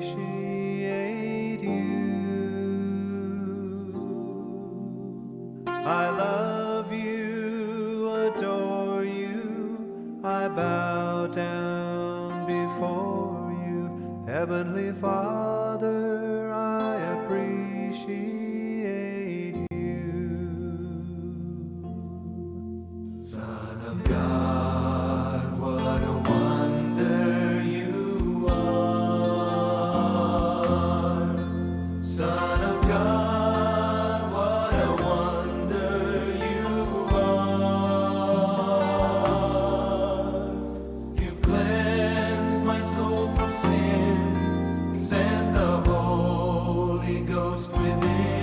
Appreciate you. I love you, adore you. I bow down before you. Heavenly Father, I appreciate you. Son of God, what a wonder you are. Son of God, what a wonder you are. You've cleansed my soul from sin, sent the Holy Ghost within.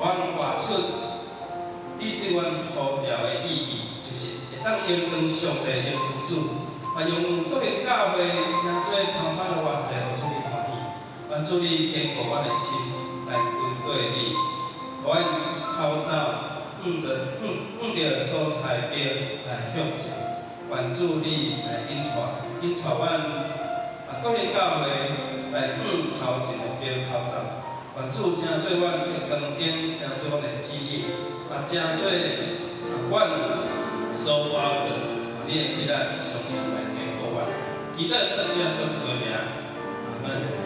阮活出你對阮呼召的意義，就是會當榮光上帝、榮光主，嘛用對教會成做芳芳的活祭，予主你歡喜。願主你堅固阮的心，來跟綴你，予阮頭走，向著向向著所差標來向前。願主你來引帶，引帶阮啊，國興教會來向頭前的標頭走。願主成做阮的光燈，成做阮的指引，嘛成做阮所倚靠。你的氣力常常來堅固阮。祈禱靠主耶穌基督的名，阿門。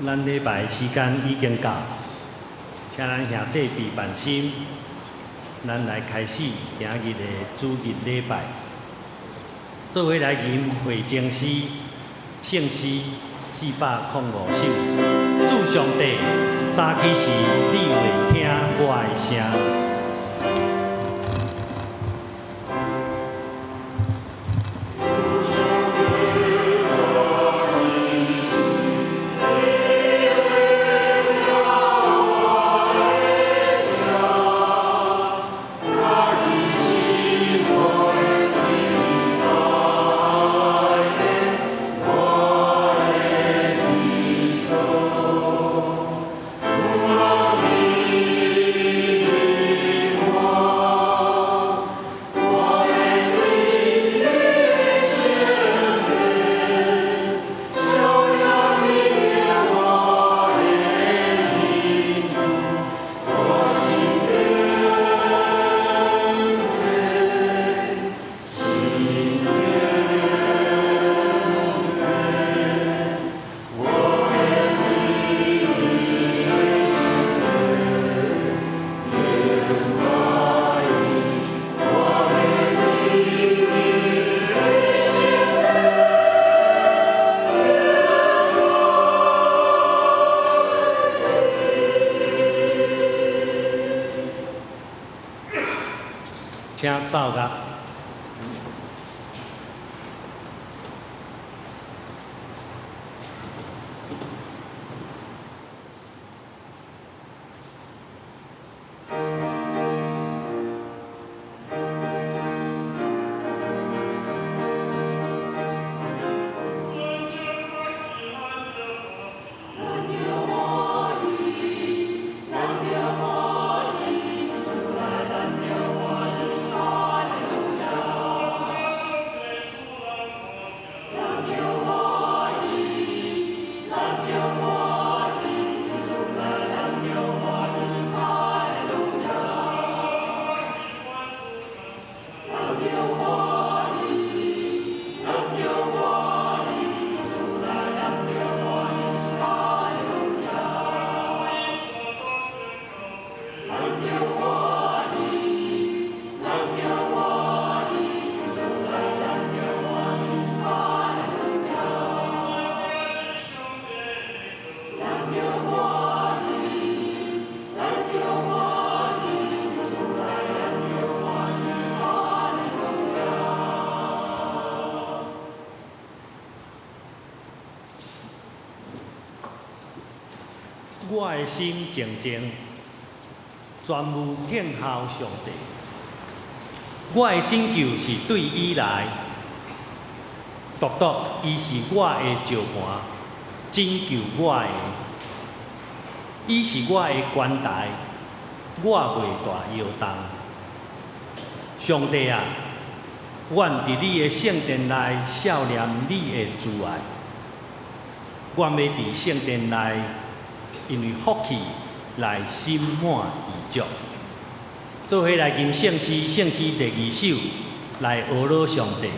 咱禮拜時間已經到，請咱兄弟備辦心，咱來開始今日的主日禮拜。做伙來吟會前詩，聖詩405首。主上帝，早起時你會聽我的聲。請奏樂。我的心靜靜，全無等候上帝。我的拯救是對伊來，獨獨伊是我的石磐，拯救我的。伊是我的關台，我袂大搖動。上帝啊，願佇你的聖殿內數念你的慈愛。願欲佇聖殿內，因為福氣來心滿意足。做伙來吟聖詩，聖詩第二首來呵咾上帝。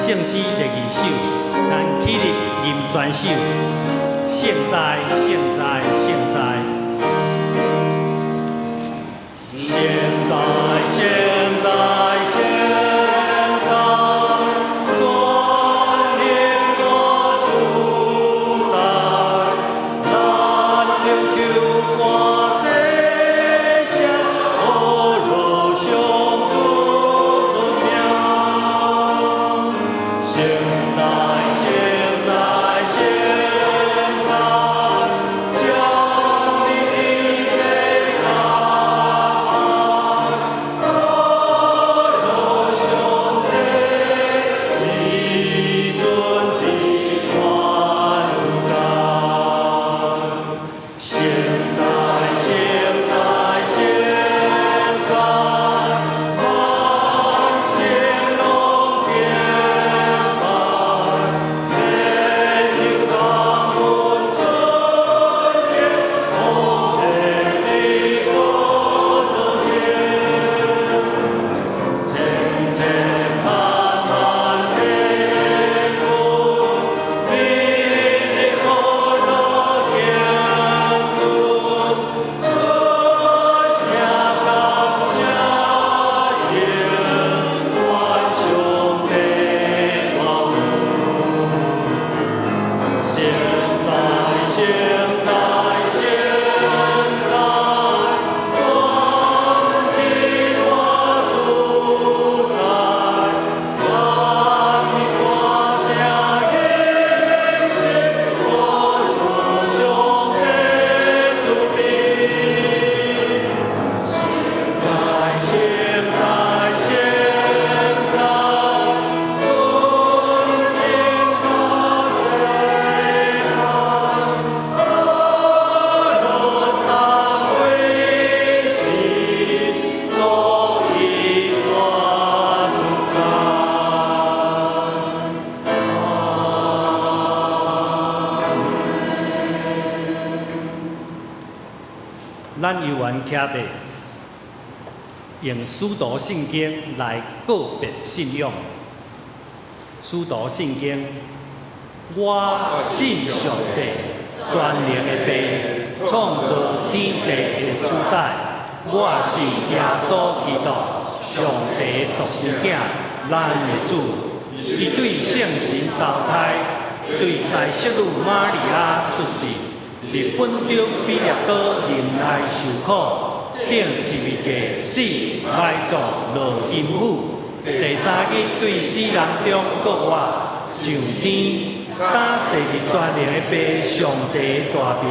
聖詩第二首，咱起立吟。全首，聖哉，聖哉，聖哉！聖哉，聖哉，聖哉，全能大主宰，咱用唱歌這聲，呵羅上主尊名。聖哉，聖哉，聖哉，將臨的大愛，呵羅上帝至尊至大主宰。聖哉，聖哉，聖哉，萬聖攏敬拜，免得感恩尊榮，福顯佇寶座前。千千萬萬天軍，美麗呵羅敬尊，出聲感謝永遠上帝大恩。聖哉，聖哉，聖哉，全地大主宰，萬民大聲應承，呵羅上帝主柄。聖哉，聖哉，聖哉，尊榮大最大，呵羅三位神，獨一大主宰。阿門。咱猶原徛佇，用使徒信經來告別信仰。使徒信經，我信上帝，全能的父，創造天地的主宰。我信耶穌基督，上帝獨生囝，咱的主。伊對聖神投胎，對在聖女瑪利亞出世，佇本丟彼拉多忍耐受苦，釘十字架死埋葬落陰府，第三日對死人中復活，上天，擔坐佇全能的父上帝大爿，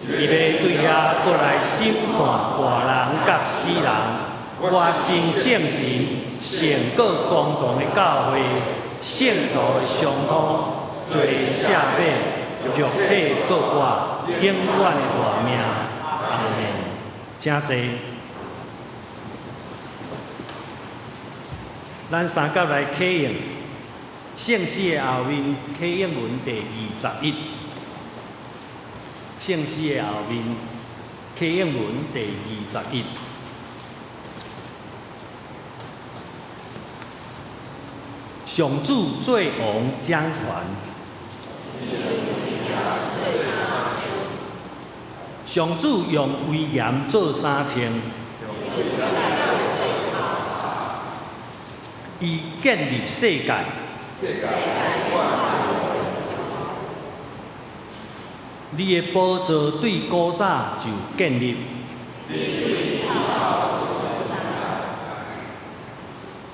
伊欲對遐閣來審判活人佮死人。我信聖神，聖過公同的教會，聖徒的相通，罪赦免，肉體復活，永遠的活命。阿門。請坐。咱三甲來啟用聖詩的後面啟應文第21。聖詩的後面啟應文第21。上主做王掌權。上主用威嚴做衫穿。伊建立世界。你的寶座對古早就建立。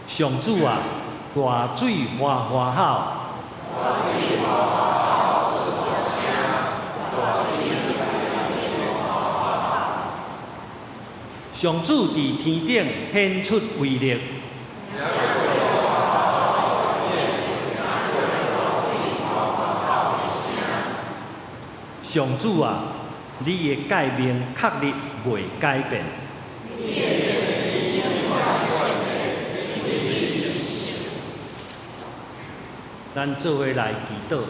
上主啊，大水嘩嘩吼。上主佇天頂顯出威力。上主啊，你的誡命確立袂改變。咱做伙來祈禱。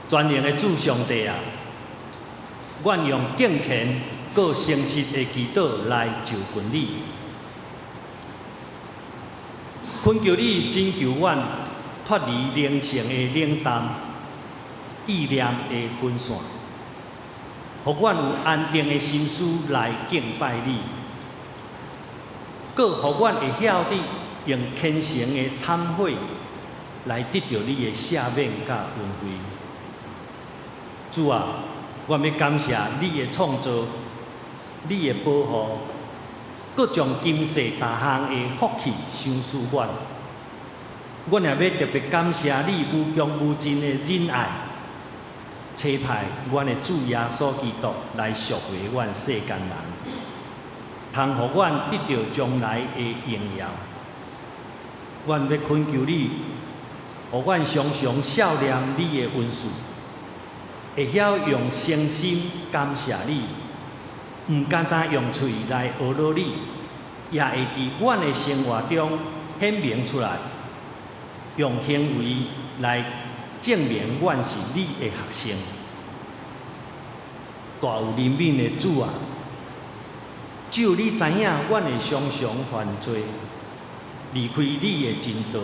全能的主上帝啊，阮用敬虔閣誠實的祈禱來就近你，懇求你拯救阮脫離靈性的冷淡、意念的分散，予阮有安定的心思來敬拜你，閣予阮會曉得用虔誠的懺悔來得著你的赦免佮恩惠。主啊，阮欲感謝你的創造、你的保護，閣將今世逐項的福氣賞賜阮。阮也欲特別感謝你無窮無盡的仁愛，差派阮的主耶穌基督來贖回阮世間人，通予阮得著將來的榮耀。阮欲懇求你，予阮常常數念你的恩賜，會曉用誠心感謝你，毋干焦用喙來阿羅你，也會佇阮的生活中顯明出來，用行為來證明阮是你的學生。大有憐憫的主啊，只有你知影阮會常常犯罪，離開你的真道，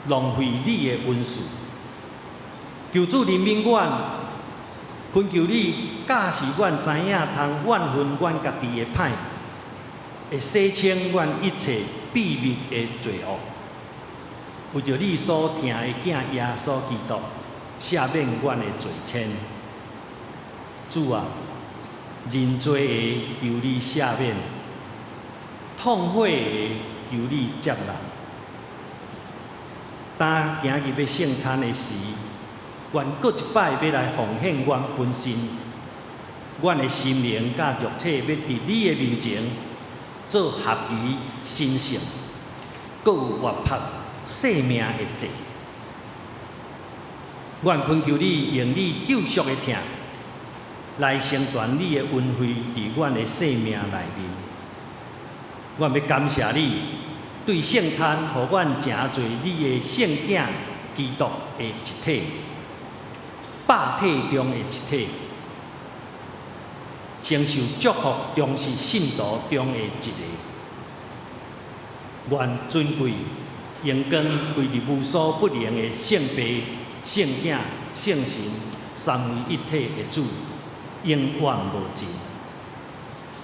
浪費你的恩賜。求主憐憫阮，懇求你教示阮知影通怨恨阮家己的歹，會洗清阮一切秘密的罪惡。為著你所疼的囝耶穌基督，赦免阮的罪愆。主啊，認罪的求你赦免，痛悔的求你接納。當今日欲聖餐的時，阮閣一擺欲來奉獻阮本身，阮的心靈佮肉體，欲佇你的面前做合宜、神聖、閣有活潑生命的祭。阮懇求你用你救贖的疼，來成全你的恩惠佇阮的生命內面。阮欲感謝你，對聖餐，予阮成做你的聖囝基督的一體，百體中的一體，承受祝福中是信徒中的一个。願尊貴榮光歸佇無所不能的聖父、聖囝、聖神三位一體的主，永遠無盡。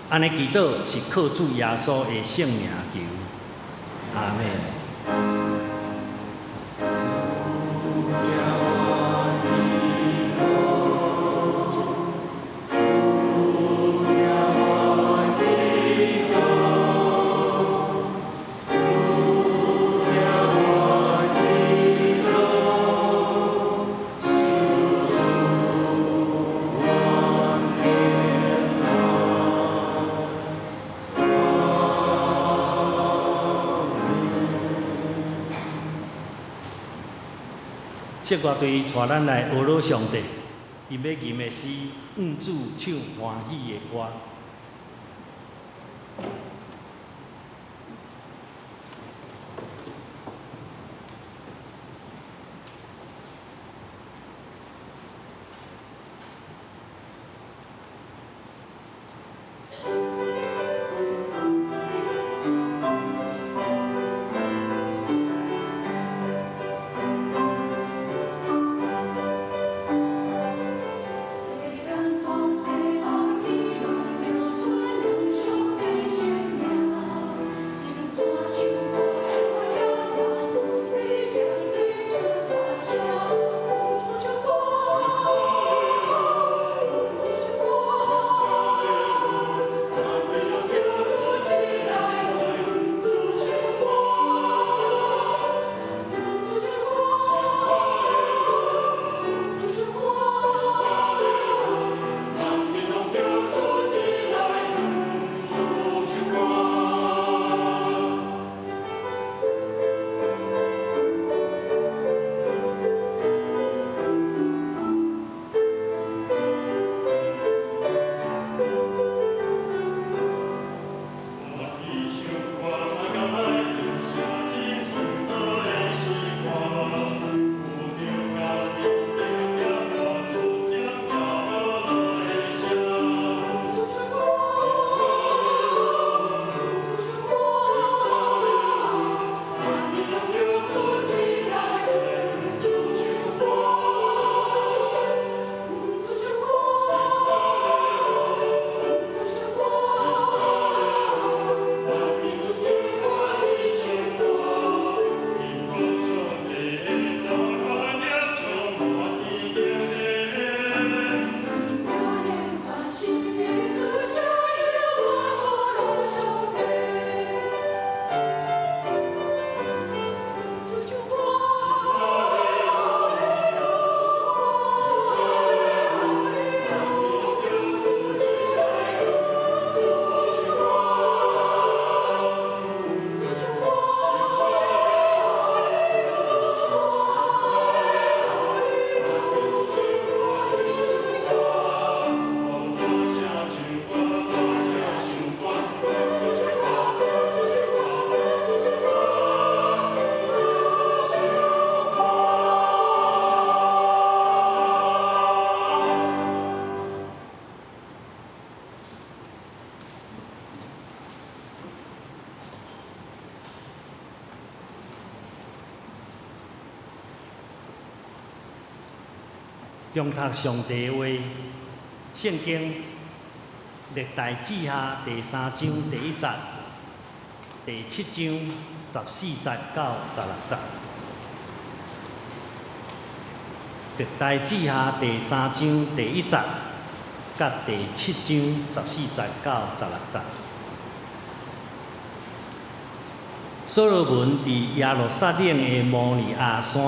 按呢祈禱是靠主耶穌的聖名求，阿們。聖樂隊帶咱來阿羅上帝，𪜶欲吟的詩，向主唱歡喜的歌。世間看這百變。誦讀上帝話，聖經歷代志下第三章第一節、第七章十四節到十六節。歷代志下第三章第一節，佮第七章十四節到十六節。所羅門佇耶路撒冷的摩利亞山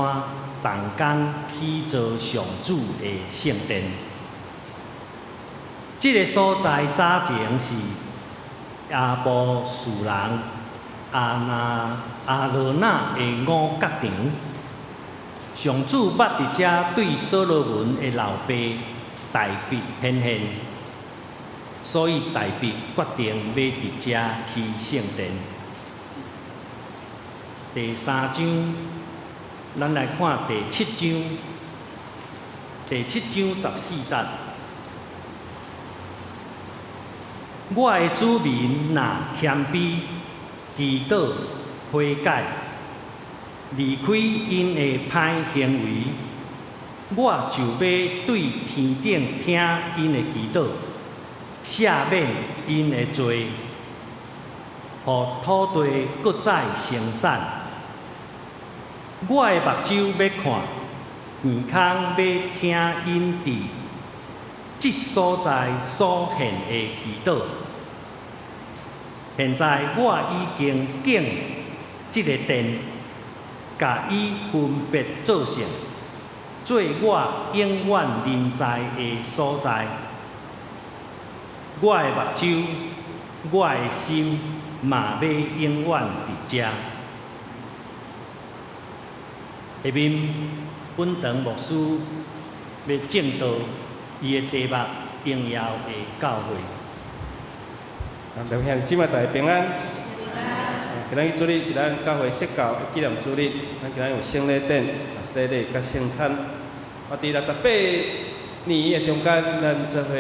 動工起造上主的聖殿。這个所在早前是耶布斯人亞拿亞羅那的五角場。上主捌佇遮對所羅門的老爸大衛顯現，所以大衛決定欲佇遮起聖殿。第三章，咱來看第七章，第七章十四節。我的子民若謙卑、祈禱、悔改，離開𪜶的歹行為，我就欲對天頂聽𪜶的祈禱，赦免𪜶的罪，予土地閣再生產。我的目睭欲看，耳孔欲聽𪜶佇這所在所獻的祈禱。現在我已經揀這个殿，共伊分別做聖，做我永遠臨在的所在。我的目睭，我的心嘛欲永遠佇遮。下面本堂牧師欲證道，伊的題目榮耀的教會。弟兄姊妹大家平安。今仔日主日是咱教會釋教的紀念主日，咱今仔日有聖禮典、洗禮佮聖餐。佇68年的中間，咱做伙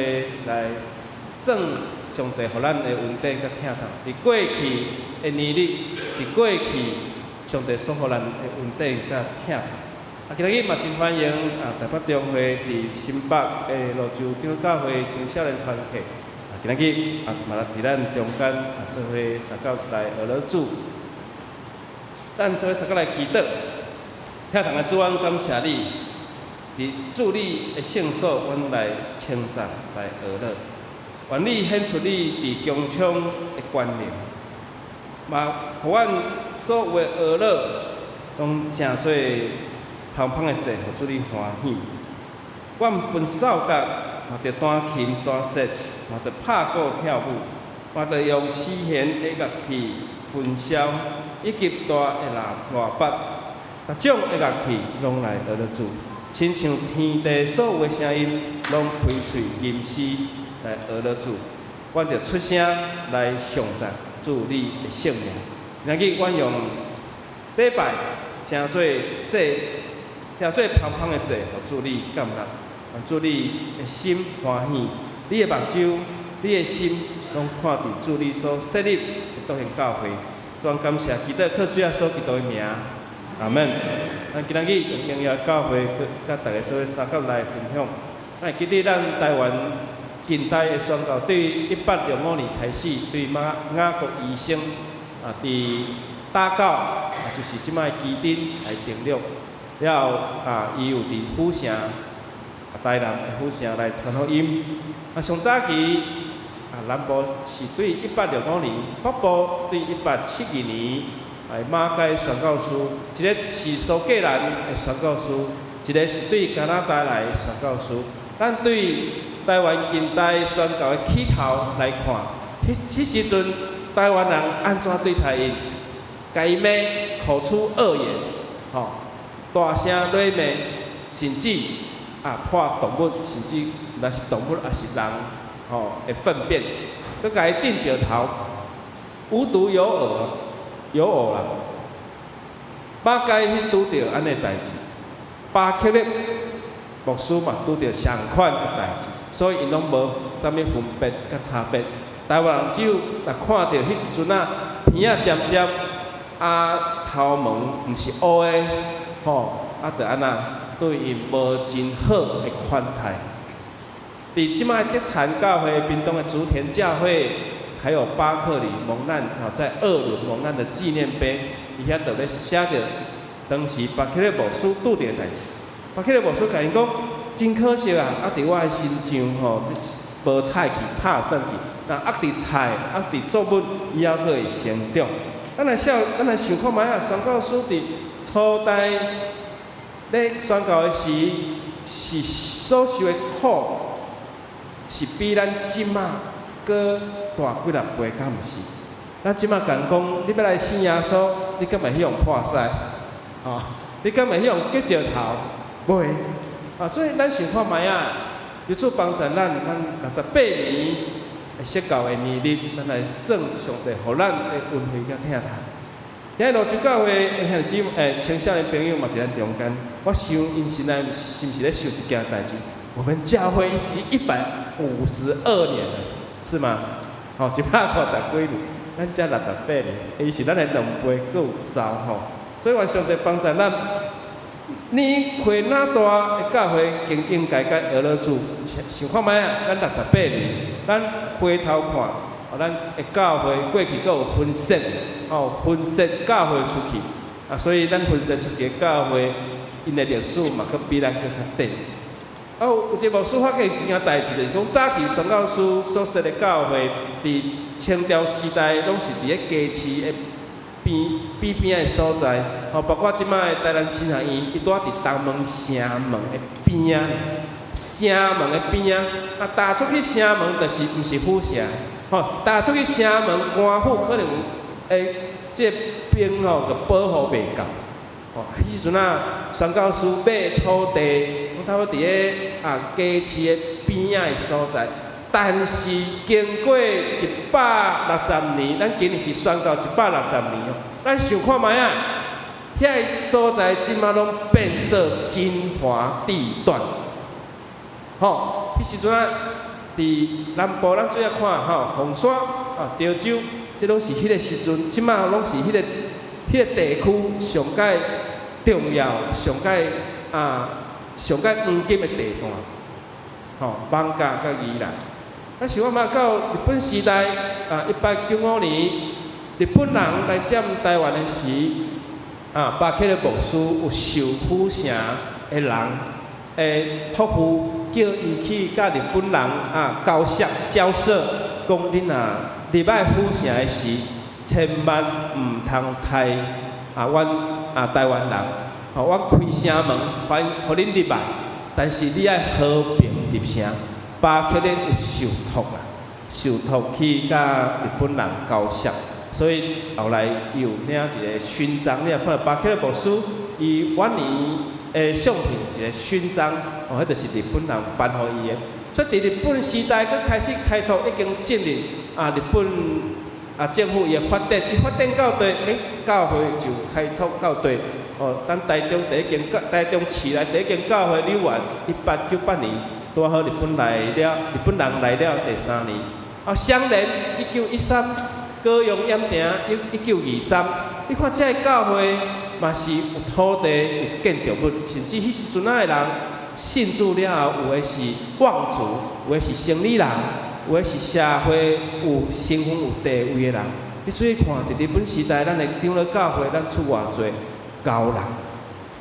來算上帝予咱的恩典佮疼痛。佇過去的年日，佇過去上帝所予咱的恩典佮疼痛。今仔日嘛真歡迎台北中會佇新北的蘆洲長老教會青少年團契。今仔日嘛佇咱中間做伙相佮來學樂主。咱做伙相佮來祈禱。疼痛的主，阮感謝你，佇主你的聖所，阮來稱讚，來學樂。願你顯出你佇穹蒼的權能，嘛予阮所有的學樂，攏成做芳芳的祭，予主你歡喜。阮分掃角，嘛著彈琴彈瑟，嘛著拍鼓跳舞，嘛著用絲弦的樂器笙簫，以及大的喇喇叭，各種的樂器攏來學樂主，親像天地所有的聲音，攏開喙吟詩來學樂主。阮著出聲來頌讚主你的聖名。今日阮用禮拜成做祭，成做芳芳的祭，予主你感恩，願主你的心歡喜，你的目睭、你的心，攏看佇主你所設立的獨行教會。主感謝祈禱靠主耶穌基督的名，阿門。咱今仔日用榮耀教會去佮大家做伙相佮來分享。咱會記得咱台灣近代的宣教，對1865年開始，對馬雅各醫生佇打狗，就是這擺旗津來登陸。了後伊有佇府城，台南的府城來傳福音。上早期南部是對1865年，北部對1872年，馬偕宣教師，一个是蘇格蘭的宣教師，一个是對加拿大來的宣教師。咱對台灣近代宣教的起頭來看，彼時陣台灣人按怎對待𪜶？共伊罵，口出惡言，吼，大聲咧罵，甚至破動物，甚至若是動物抑是人，吼的糞便，閣共伊擲石頭，無獨有偶，有偶啦。馬偕去拄著按呢代誌，巴克勒牧師嘛拄著相款的代誌，所以𪜶攏無啥物分別佮差別。台灣人只有若看著彼時陣啊，鼻仔尖尖，頭毛毋是烏的，吼，啊，就按怎對𪜶無真好的款待。佇這擺德禪教會、屏東的竹田教會，還有巴克里蒙難，吼，在二輪蒙難的紀念碑，伊遐就咧寫著當時巴克禮牧師拄著的代誌。巴克禮牧師共𪜶講，真可惜啊！啊，佇我的身上吼，無菜去拍算去，若壓佇菜、壓佇作物，伊猶閣會成長。咱來想，咱來想看覓啊？宣教師佇初代咧宣教的時，是所受的苦，是比咱這馬閣大幾若倍，敢毋是？咱這馬共講，你欲來信耶穌，你敢會去予破鱔？吼，你敢會去予割石頭？袂。啊，所以咱想看覓啊？求主幫助咱，咱68年的釋教的年日，咱來算上帝予咱的恩惠佮疼痛。今日蘆洲教會的兄弟姊妹、青少年朋友嘛佇咱中間，我想𪜶心內是毋是咧想一件代誌？我們教會已經152年了，是嗎？吼，150幾年，咱才68年，伊是咱的兩倍閣有早吼。所以願上帝幫助咱。年歲若大的教會，更應該共學老主想看覓啊？咱六十八年，咱回頭看，哦，咱的教會過去閣有分設，哦，分設教會出去，啊，所以咱分設出去的教會，𪜶的歷史嘛，閣比咱閣較短。啊，有一個牧師發現一件代誌，就是講早期宣教師所設的教會，佇清朝時代攏是佇咧街市的邊邊邊的所在，吼，包括這擺的台南神學院，伊拄仔佇東門城門的邊仔，城門的邊仔，啊，踏出去城門就是毋是府城，吼，踏出去城門官府可能會這個兵吼，就保護袂夠，吼，彼時陣啊，宣教師買土地，攏差不多佇咧啊街市的邊仔的所在。但是經過160年，咱今年是宣告160年哦。咱想看覓啊？遐个所在這馬攏變做精華地段。吼，彼時陣啊，佇南部咱最愛看吼，鳳山啊、潮州，這攏是彼个時陣，這馬攏是彼個地區上蓋重要、上蓋啊、上蓋黃金的地段。吼，艋舺佮宜蘭。咱想看覓到日本時代啊，1895年，日本人來佔台灣的時，啊，巴克禮牧師有受府城的人的託付，叫伊去佮日本人啊交涉交涉，講恁若入來府城的時，千萬毋通刣啊，阮啊台灣人，吼，阮開城門歡予恁入來，但是你愛和平入城。巴克禮有受託啦，受託去佮日本人交涉，所以後來伊有領一個勳章。你若看著巴克禮牧師，伊晚年的相片一個勳章，哦，彼就是日本人頒予伊的。所以佇日本時代，閣開始開拓，已經進入啊日本啊政府伊的發展，伊發展到佗，教會就開拓到佗。哦，咱台中第一間教，台中市內第一間教會柳園，1898年。拄好日本來了，日本人來了第三年。啊，雙連1913，高雄鹽埕1923。你看這个教會嘛是有土地、有建築物，甚至彼時陣仔的人信主了後，有的是望族，有的是生理人，有的是社會有身份有地位的人。你注意看，佇日本時代，咱的長老教會，咱出偌濟賢人，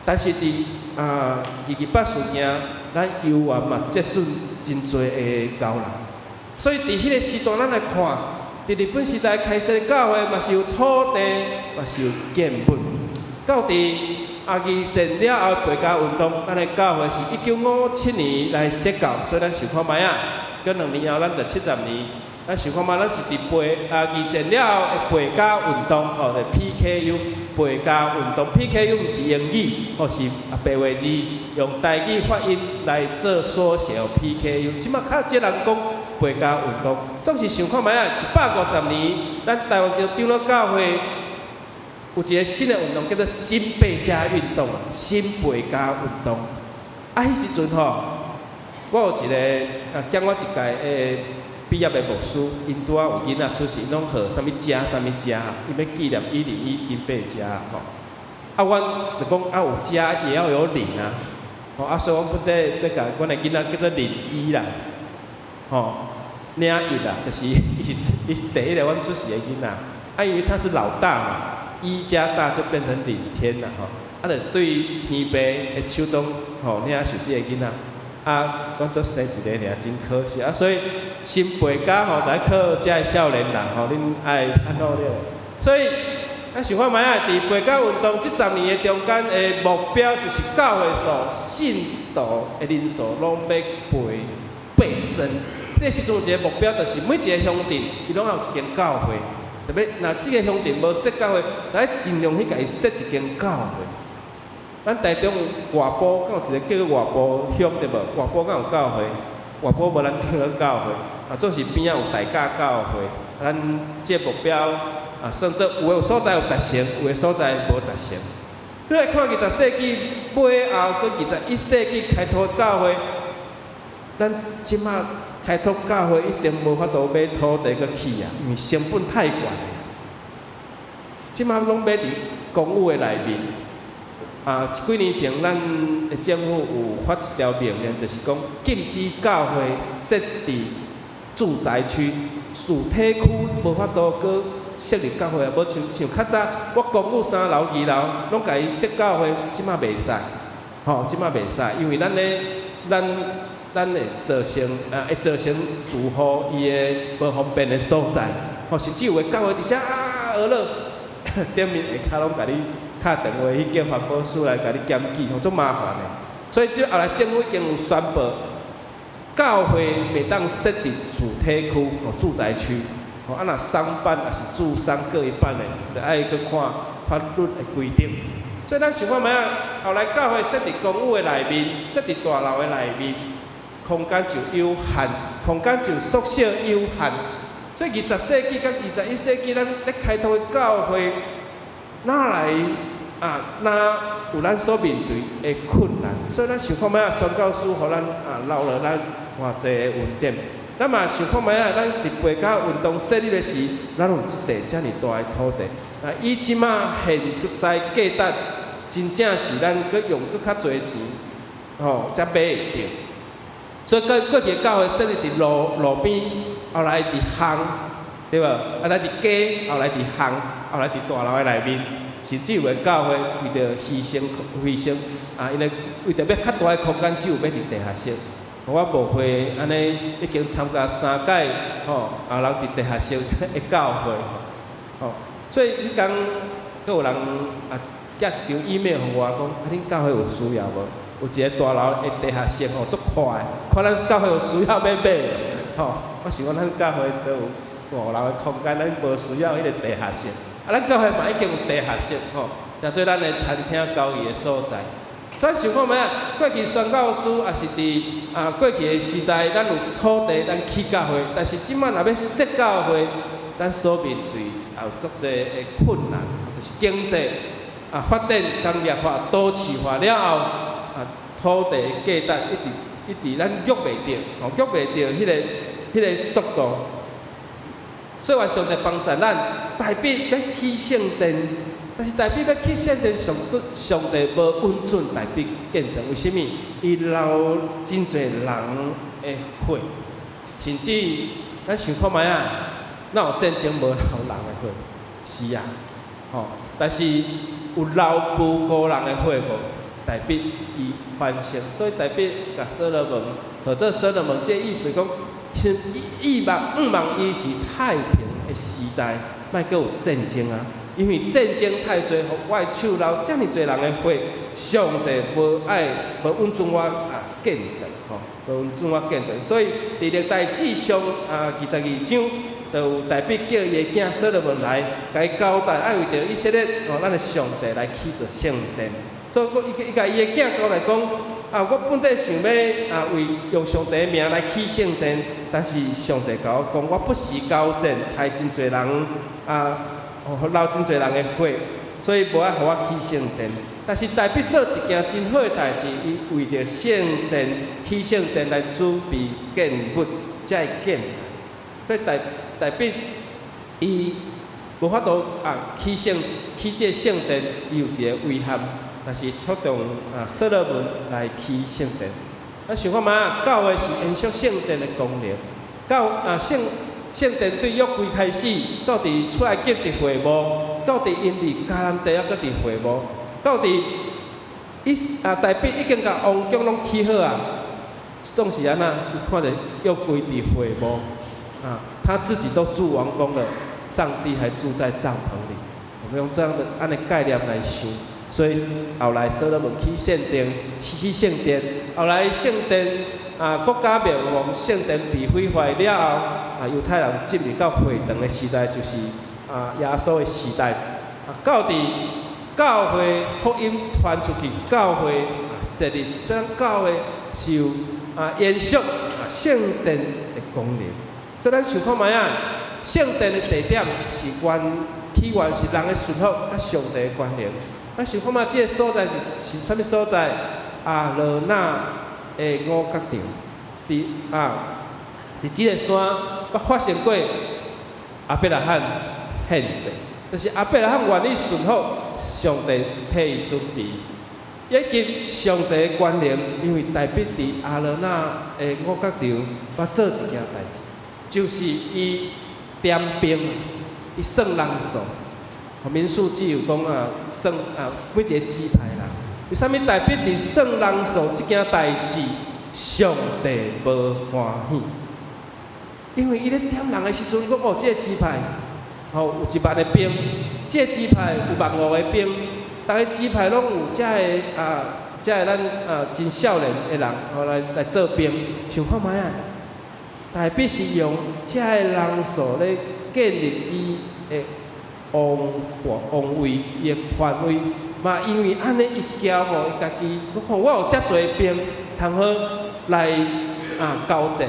但是佇啊二二八事件，咱猶原嘛折損真濟的賢人。所以佇彼个時代，咱來看，佇日本時代開設的教會嘛是有土地，嘛是有建物。到佇啊二戰了後背家運動，咱的教會是1957年來設教，所以咱想看覓啊？過2年後，咱就70年。咱想看覓？咱是佇背啊二戰了後的背家運動，吼，就 PKU 背家運動。PKU 毋是英語，吼，是啊白話字，用台語發音來做縮寫 PKU。這馬較少人講背家運動，總是想看覓啊？150年，咱台灣叫長老教會有一個新的運動，叫做新背家運動啊，新背家運動。啊，彼時陣吼，我有一個啊，減我一屆的畢業的牧師，𪜶拄仔有囡仔出世，攏號啥物家啥物家，伊欲紀念101新背家吼。啊，阮就講啊，有家也要有領啊，吼啊，所以阮本底欲共阮的囡仔叫做領一啦，吼，領一啦，就是伊是第一个阮出世的囡仔，啊，因為他是老大嘛，一加大就變成領天啦，吼，啊，就對天父的手中，吼，領受這個囡仔，啊，阮才生一个爾，真可惜啊，所以新背家吼，就愛靠遮的少年人吼，恁愛較努力，所以。咱想看覓仔，佇背教運動這10年的中間的目標，就是教會數信徒的人數攏欲倍倍增。彼時陣有一個目標，就是每一個鄉鎮，伊攏有一間教會。特別若這個鄉鎮無設教會，來盡量去共伊設一間教會。咱台中外埔，敢有一個叫做外埔鄉對無？外埔敢有教會？外埔無咱聽過教會，啊，總是邊仔有大甲教會。咱這個目標。啊，算做有的所在有達成，有的所在無達成。你來看20世紀尾後，閣21世紀開拓教會，咱這馬開拓教會一定無法度買土地閣起啊，因為成本太懸。這馬攏買佇公有的內面。啊，幾年前咱的政府有發一條命令，就是講禁止教會設佇住宅區、住宅區無法度閣設立教會啊，無像像較早，我公寓三樓、二樓攏共伊設教會，這馬袂使，吼，這馬袂使，因為咱咧，咱會造成啊，會造成住戶伊的無方便的所在，吼，甚至有的教會佇遮啊，學了，頂面下跤攏共你敲電話去叫環保署來共你檢舉，吼，足麻煩的。所以這後來政府已經有宣布，教會袂當設佇住宅區哦，住宅區。吼，啊，若商辦抑是住商各一半的，就愛閣看法律的規定。所以咱想看覓仔，後來教會設佇公有的內面，設佇大樓的內面，空間就有限，空間就縮小有限。所以20世紀佮21世紀，咱咧開拓的教會，哪來啊？哪有咱所面對的困難？所以咱想看覓仔，宣教師予咱啊留予咱偌濟的恩典。咱嘛想看覓仔，咱佇背教運動設立的時，咱有這塊遮爾大的土地。啊，以這馬現在價值，真正是咱閣用閣較濟錢，吼，才買會著。所以過過去教會設立佇路路邊，後來佇巷，對無？後來佇街，後來佇巷，後來佇大樓的內面，甚至有的教會為著犧牲犧牲，啊，因為為著欲較大的空間，只有欲佇地下室。我無會按呢，已經參加三屆，吼，啊人佇地下室的教會，吼，所以彼工閣有人啊寄一張 email 予我講，啊恁教會有需要無？有一個大樓的地下室吼，足闊的，看咱教會有需要欲買無？吼，我想講咱教會都有五樓的空間，咱無需要彼個地下室。啊，咱教會嘛已經有地下室，吼，誠做咱的餐廳交易的所在。所以想看覓仔？過去宣教師也是佇啊過去的時代，咱有土地，咱起教會。但是這馬若欲設教會，咱所面對也有足濟的困難，就是經濟啊發展工業化、都市化了後，啊土地的價值一直一直咱約袂著，吼約袂著彼個速度。所以願上帝幫助咱，大衛欲起聖殿，但是大衛欲起聖殿，上帝上帝無允准大衛建殿，為啥物？伊流真濟人的血，甚至咱想看覓仔，哪有戰爭無流人的血？是啊，吼，但是有流無辜人的血無？大衛伊反省，所以大衛共所羅門，號做所羅門，這意思講，是伊望向望伊是太平的時代，莫閣有戰爭啊！因為戰爭太濟，予我的手流遮爾濟人的血，上帝無愛無允准我啊建殿，吼，無允准我建殿。所以佇歷代志上啊22章，就有大衛叫伊的囝所羅門來，共伊交代，愛為著以色列吼，咱的上帝來起座聖殿。所以，伊伊共伊的囝交代講，啊，我本底想欲啊為用上帝的名來起聖殿，但是上帝共我講，我不時交戰，刣真濟人啊，流真濟人的血，所以無愛予我起聖殿。但是大衛做一件真好的代誌，伊為著聖殿起聖殿來準備建物，才會建材。所以大大衛伊無法度啊起聖起這個聖殿，伊有一個遺憾，但是託動啊所羅門來起聖殿。咱想看覓，教會是延續聖殿的功能。教啊聖聖殿對約櫃開始，到佇出埃及佇會幕，到佇𪜶佇迦南地猶閣佇會幕，到佇伊啊大衛已經共王宮攏起好啊，總是按怎？伊看著約櫃佇會幕，啊，他自己都住王宮了，上帝還住在帳篷裡。我們用這樣的按呢概念來想，所以後來所羅門起聖殿，起聖殿，後來聖殿啊國家滅亡，聖殿被毀壞了後，啊猶太人進入到會堂的時代，就是啊耶穌的時代，啊到佇教會福音傳出去，教會啊設立，所以咱教會是有啊延續啊聖殿的功能。所以咱想看覓啊，聖殿的地點是原起源是人的順服佮上帝的關聯。咱想看覓這個所在是啥物所在？亞羅那的五角場，佇啊佇這個山，捌發生過亞伯拉罕獻祭，就是亞伯拉罕願意順服上帝，替伊準備，以及上帝的權能，因為大衛佇亞羅那的五角場，捌做一件代誌，就是伊點兵，伊算人數。民數記有講啊，算啊每一個支派人，為啥物大衛佇算人數這件代誌，上帝無歡喜？因為伊咧點人的時陣，伊講哦，這個支派吼有1萬个兵，這個支派有1萬5個兵，逐个支派攏有遮个啊，遮个咱啊真少年的人吼來做兵，想看覓啊？大衛是用遮个人數咧建立伊的王國王位，伊的權威，嘛因為按呢伊驕傲，伊家己，講吼我有遮濟兵，通好來啊交戰，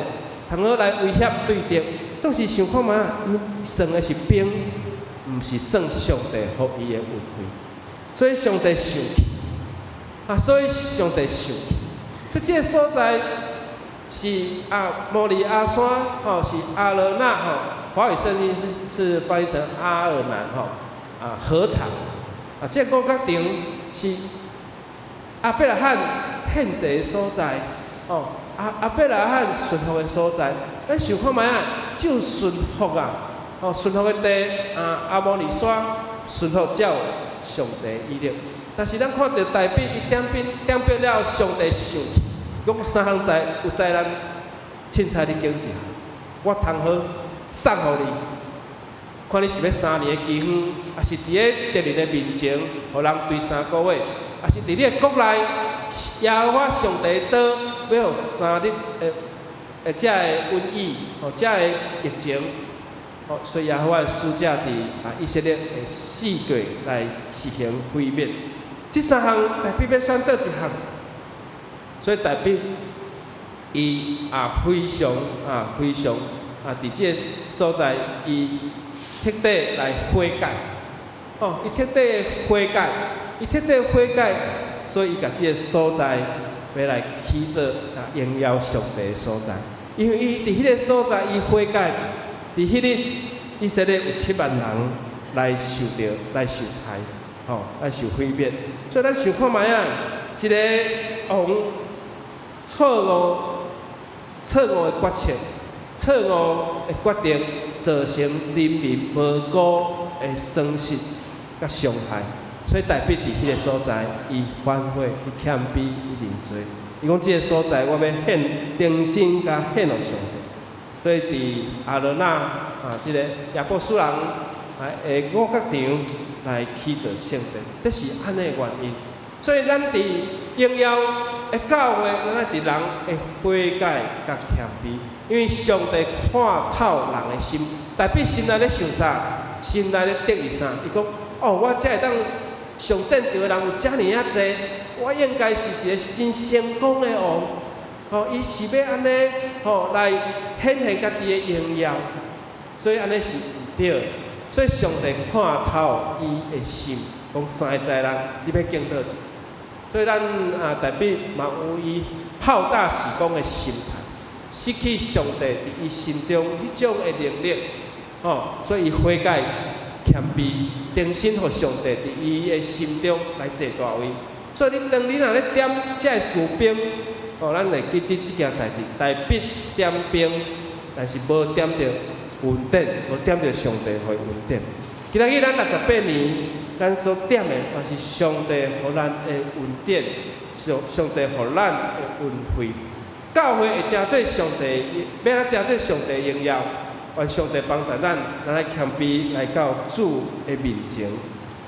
通好來威脅對敵。總是想看覓，伊算的是兵，毋是算上帝予伊的恩惠，所以上帝生氣，啊，所以上帝生氣。所以這個所在是啊摩利亞山，吼是亞羅那吼，華語聖經是翻譯成阿爾南吼，啊禾場，啊這個五角場是亞伯拉罕獻祭的所在，哦，亞伯拉罕順服的所在。咱想看覓啊？只有順服啊，哦，順服的地啊，亞摩利山順服才有上帝意力。但是咱看著大衛伊點兵點兵了後，上帝生氣，講三項災有災難，凊彩你揀一項，我通好送予你。看你是欲3年的饑荒，抑是佇咧敵人的面前，予人追3個月，抑是佇你的國內，耶和華上帝的刀欲予3日的這个瘟疫，吼，這个疫情，吼，所以耶和華的使者佇啊以色列的四界來實行毀滅。這三項大衛欲選佗一項？所以大衛伊啊非常啊非常啊佇這個所在，伊徹底來悔改，哦，伊徹底悔改，伊徹底悔改，所以伊共這個所在欲來起做啊榮耀上帝的所在。因為伊佇彼個所在，伊悔改，佇彼日以色列有7萬人來受著來受害，吼，來受毀滅。所以咱想看覓啊，一個王錯誤的決策，錯誤的決定，造成人民無辜的損失佮傷害。所以大衛佇彼個所在，伊反悔，伊謙卑，伊認罪。伊講這個所在，我欲獻重新共獻予上帝。所以佇亞羅那啊，這個耶布斯人啊的五角場來起造聖殿，這是按呢原因。所以咱佇榮耀的教會，咱愛佇人會悔改佮謙卑，因為上帝看透人的心，大衛心內咧想啥？心內咧得意啥？伊講：哦，我才會當上戰場的人有遮爾仔濟，我應該是一個真成功的王。吼，伊是欲按呢吼來顯現家己的榮耀，所以按呢是毋對的。所以上帝看透伊的心，講三个災難，你欲揀佗一个？所以咱啊，大衛嘛有伊好大喜功的心態，失去上帝佇伊心中彼種的能力，吼，所以伊悔改，謙卑，重新予上帝佇伊的心中來坐大位。所以你當你若咧點這个士兵，哦，咱會記得這件代誌。大衛點兵，但是無點著恩典，無點著上帝予伊恩典。今仔日咱68年，咱所點的嘛是上帝予咱的恩典，上帝予咱的恩惠。教會會成做上帝，欲按怎成做上帝榮耀？願上帝幫助咱，咱愛謙卑來到主的面前，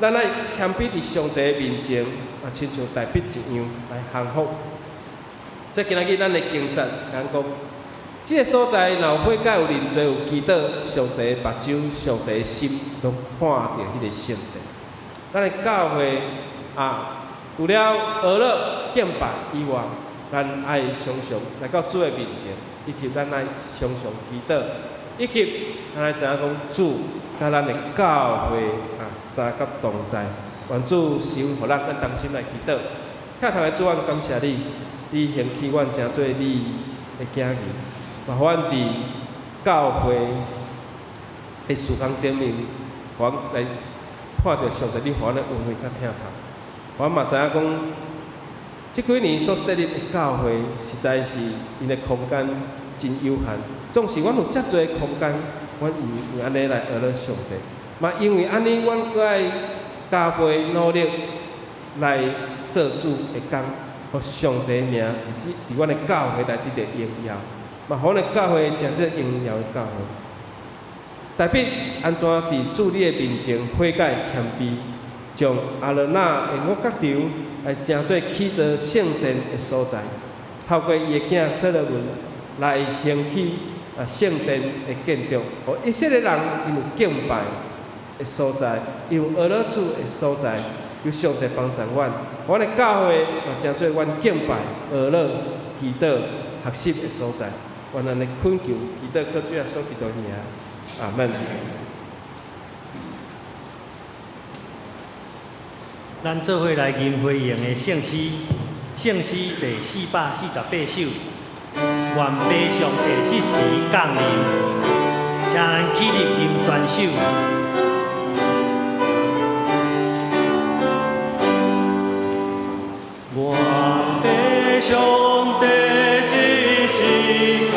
咱愛謙卑佇上帝的面前，啊，親像大衛一樣來降服。這今仔日咱的經節，咱講，這个所在若有悔改、有認罪、有祈禱，上帝的目睭、上帝的心，攏看著彼个聖殿。咱的教會啊，除了學樂敬拜以外，咱愛常常來到主的面前，以及咱愛常常祈禱，以及咱愛知影講主佮咱的教會啊相佮同在，願主賜福予咱，咱同心來祈禱。疼痛的主，阮感謝你，你興起阮成做你的囝兒，嘛予阮佇教會的事工頂面，予阮來看著上帝你予阮的恩惠佮疼痛。阮嘛知影講，這幾年所設立的教會，實在是𪜶的空間真有限。總是阮有遮濟空間，阮用按呢來學樂上帝。嘛因為按呢，阮閣愛加倍努力來做主的工，予上帝名佇阮的教會內得著榮耀，嘛予阮的教會成做榮耀的教會。大衛按怎佇主你的面前悔改謙卑，將亞倫那的五角場來成做起造聖殿的所在，透過伊的囝所羅門來興起啊聖殿的建築，予以色列人𪜶有敬拜的所在，有學樂主的所在，求上帝幫助阮，阮的教會嘛成做阮敬拜、學樂、祈禱、學習的所在。願咱的懇求、祈禱，靠主耶穌基督名，阿門。咱做伙來吟回應的聖詩，聖詩第448首，願父上帝這時降臨，請咱起立吟全首。願父上帝這時降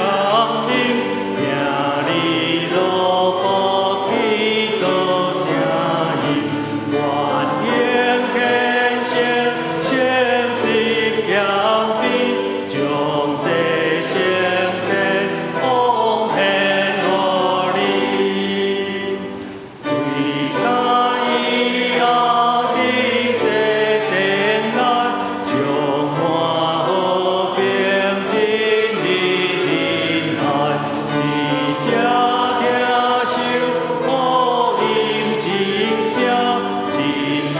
臨，聽你奴僕祈禱聲音，願應虔誠誠實謙卑，將這聖殿奉獻予你。為今以後佇這殿內，充滿和平真理仁愛，佇這聽受福音真聲，真來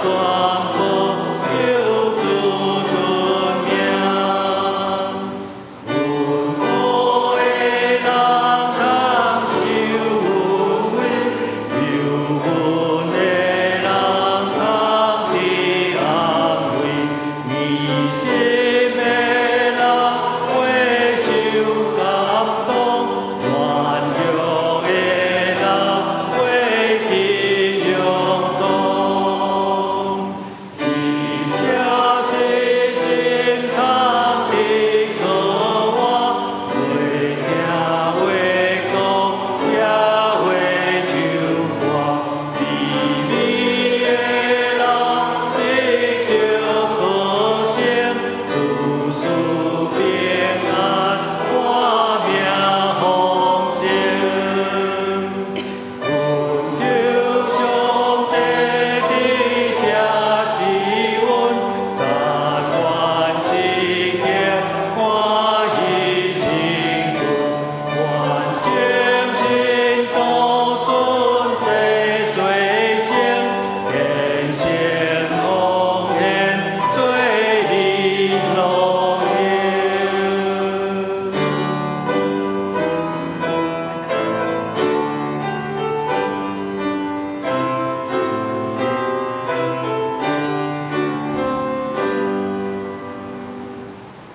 宣布救主尊名。阮國的人通受恩惠，憂悶的人通得安慰，迷心的人會受感動，軟弱的人會得勇壯。佇這細心通得過活，會聽話講，也會唱歌。卑微的人得著高升，子嗣平安，活命豐盛。懇求上帝佇這時阮，讚願時刻歡喜親近，願眾信徒存這罪性，虔誠奉獻做你榮耀。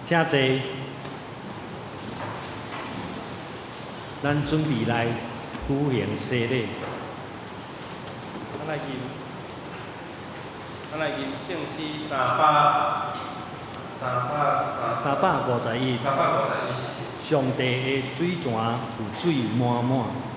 請坐。咱準備來舉行洗禮。咱來吟聖詩三百三百三351，351。上帝的水泉有水滿滿。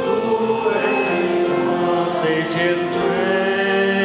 主的水泉有水滿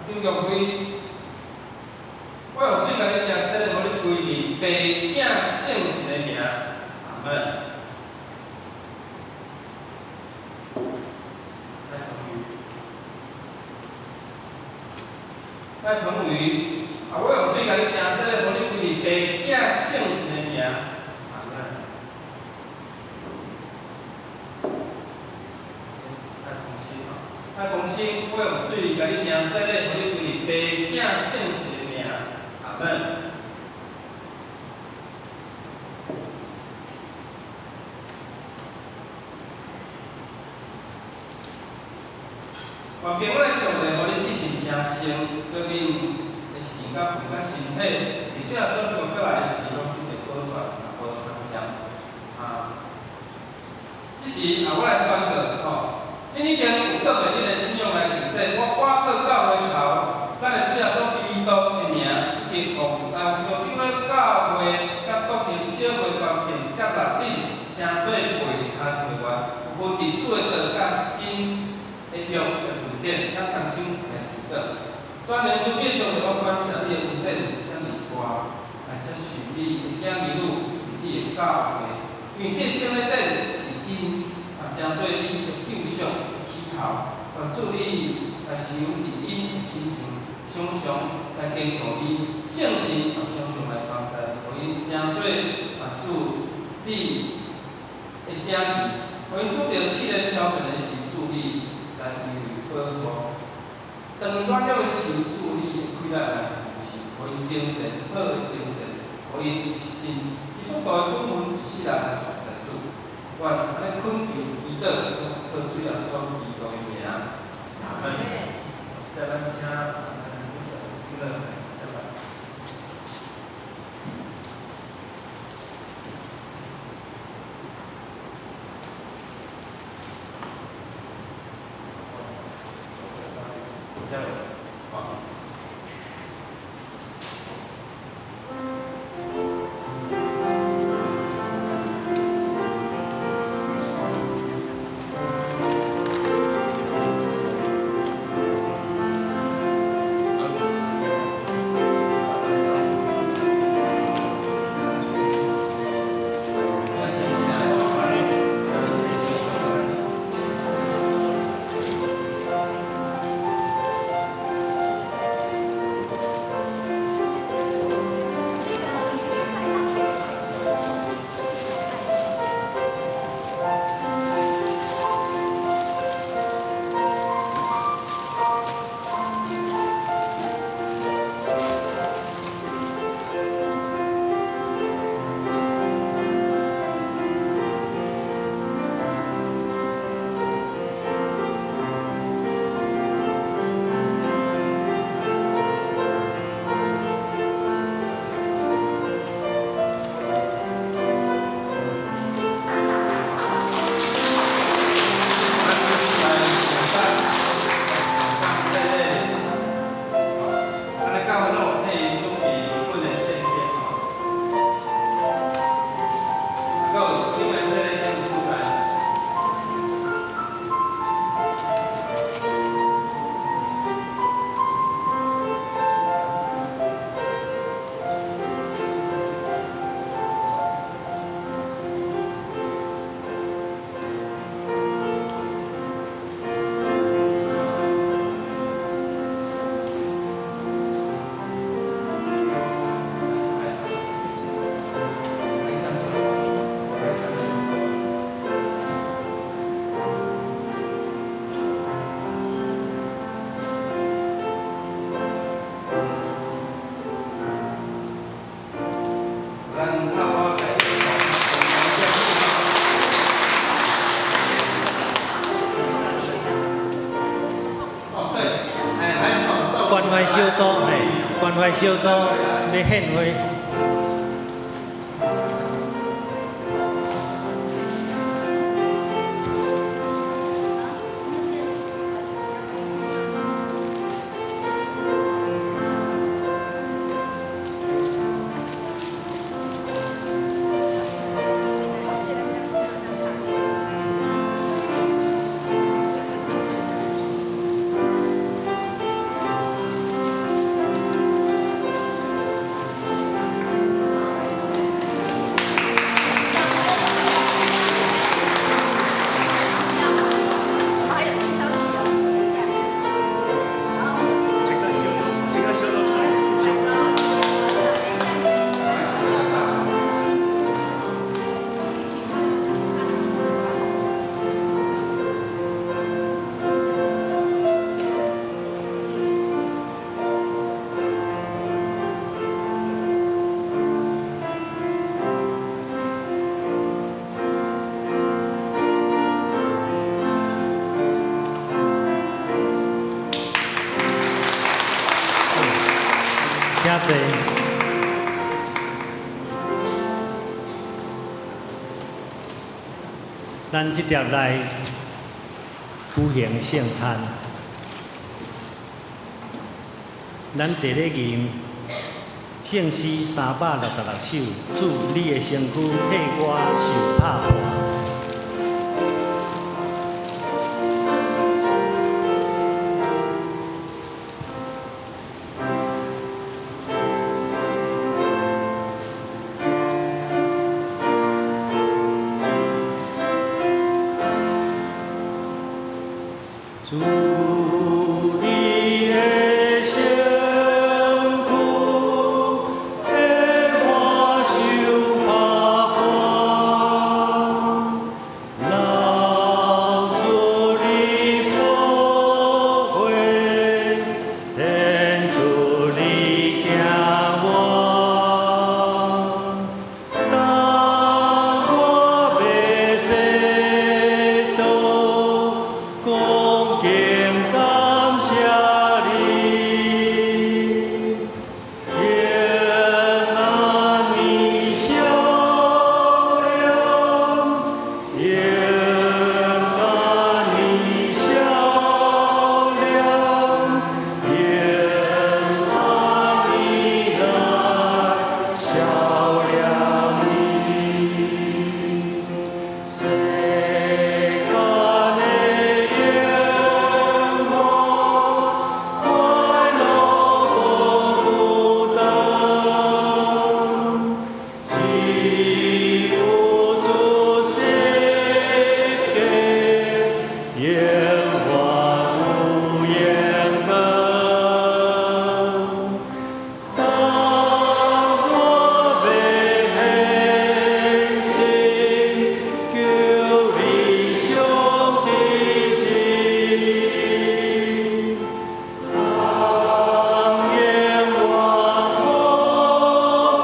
张玉辉，我用水共你行洗礼，予你歸入父囝聖神的名，阿門。賴鵬宇，賴鵬宇，啊，我用水共你行洗禮，予你歸入父囝聖神的名，阿門。賴鵬新吼，賴鵬新，我用水共你行洗禮，予你歸入父囝聖神的名，阿門。願平安的上帝，予恁一盡成聖，對恁的性甲魂甲身體，佇主耶穌基督閣來的時，攏得保全，也無通嫌。啊，這時啊，我來宣告吼，恁已經有倒袂恁的信仰來受洗，我倚靠教會頭，咱的主耶穌基督的名，以及奉台灣長老教會佮獨行小會權柄接納恁，成做會參會員，有分佇主的道佮新的約的恩典，咱同心來祈禱。全能慈悲上帝，我感謝你的恩典遮爾大，來接受你的囝兒女你的教會，因為這個聖禮典是𪜶啊，成做你的救贖的起頭，願主你來收佇𪜶的身上，常常來堅固𪜶，聖神也常常來幫助，予𪜶成做啊主你的囝兒，予𪜶拄著試煉挑戰的時，主你來為保護。當軟弱的時，主你的氣力來扶持，予𪜶精進，好的精進，予𪜶一真基督徒的本分一世人來服侍主。願按呢懇求祈禱，攏是靠主耶穌基督的名。阿門。現在咱請咱長老來接來。加油！好。咱來教會攏有替𪜶準備一本的聖典吼，閣有一張的洗禮證書來。咱拍我來。哦，對，哎，還關懷小組嘿，關懷小組欲獻花。坐。咱這碟來舉行聖餐，咱坐咧吟聖詩366首，主，你的身軀替我受拍破。主，你的身軀替我受拍破，流出你寶血，顯出你疼我。當我欲坐倒，恭敬感謝你，用按呢笑臉，用按呢笑臉，用按呢來笑臉你。世間的榮華，快樂無孤單，只有主十架，永遠有榮光。當我欲獻身，求你賞指示，當永遠服侍，當永遠服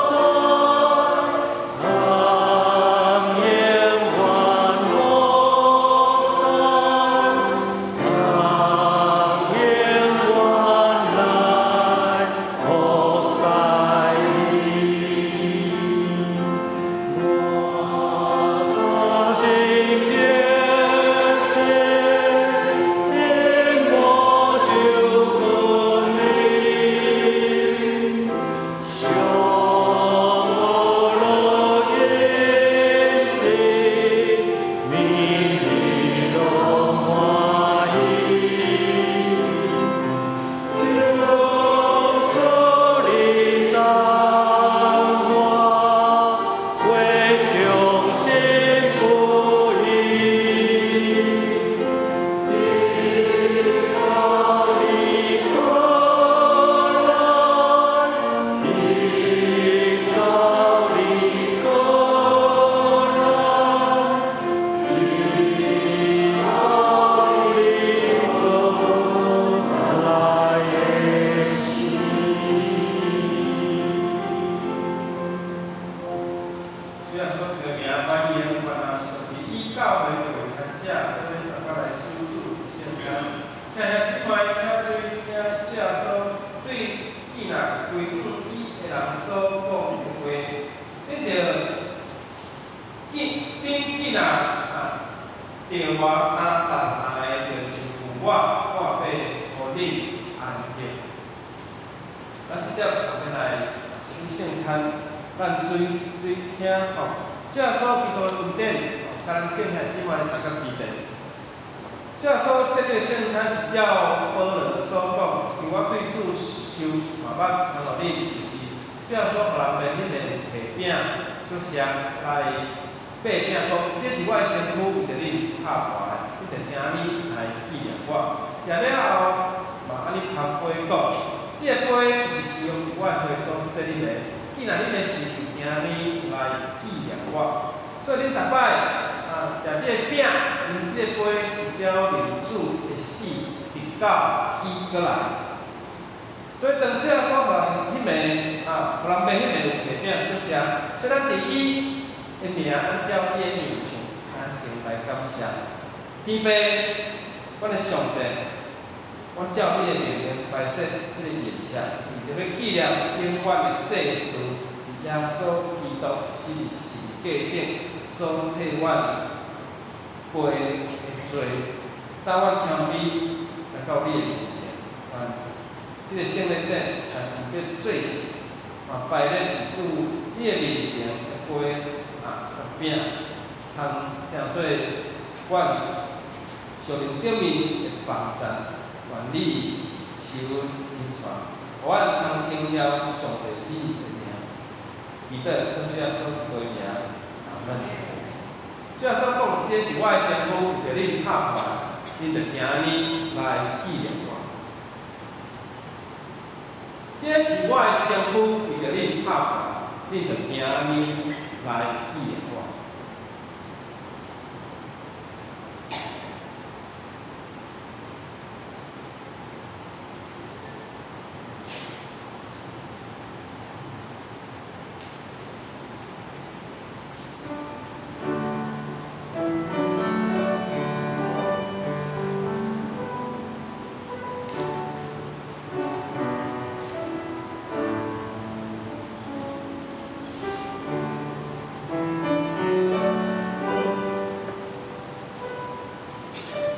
侍，當永遠來服侍你。我真迫切，因我就近你，上無樂恩賜，每日攏歡喜。求主你讚我，會忠心不移。直到你過來，直到你過來，直到你過來的時。主耶穌的名，歡迎凡上帝以教會為參者，做伙相共來守主的聖餐。請兄姊妹，請注意聽主耶穌對囝仔歸向伊的人所講的話。恁著見恁囝仔啊，著我擔重擔的，著就我，我欲予恁安息。咱這點後面來守聖餐，咱注意注意聽吼。主耶穌基督的恩典，佮咱眾兄姊妹相共記得。主耶穌設立聖餐是照保羅所講，因為我對主受嘛捌傳予恁，就是主耶穌予人擘彼暝提餅，祝謝來擘餅講，這是我的身軀，為著恁拍破的，恁著按呢來紀念我。食了後，嘛按呢捧杯講，這個杯就是新約我的血所設立的，既然恁的時就按呢來紀念我。所以恁逐擺啊，食這個餅，飲這個杯，是表明主的死，直到伊閣來。所以當主耶穌予人彼暝啊，予人擘彼暝有提餅祝謝，所以咱佇伊的名，按照伊的樣式，坦誠來感謝。天父，阮的上帝，阮照你的命令摆设這个筵席，是為著欲紀念永遠的祭司，佇耶穌基督死佇十字架頂所替阮背的罪，當阮謙卑來到你的面前，願這个聖禮典來特別做聖，嘛擺列佇主你的面前的杯啊佮餅，通成做阮屬靈頂面的幫贊，願你施恩引帶，予阮通榮耀上帝你的名。祈禱奉主耶穌基督的名，阿門。主耶穌講，這是我的身軀，為著恁拍破，恁著行按呢來紀念我。這是我的身軀，為著恁拍破，恁著行按呢來紀念我。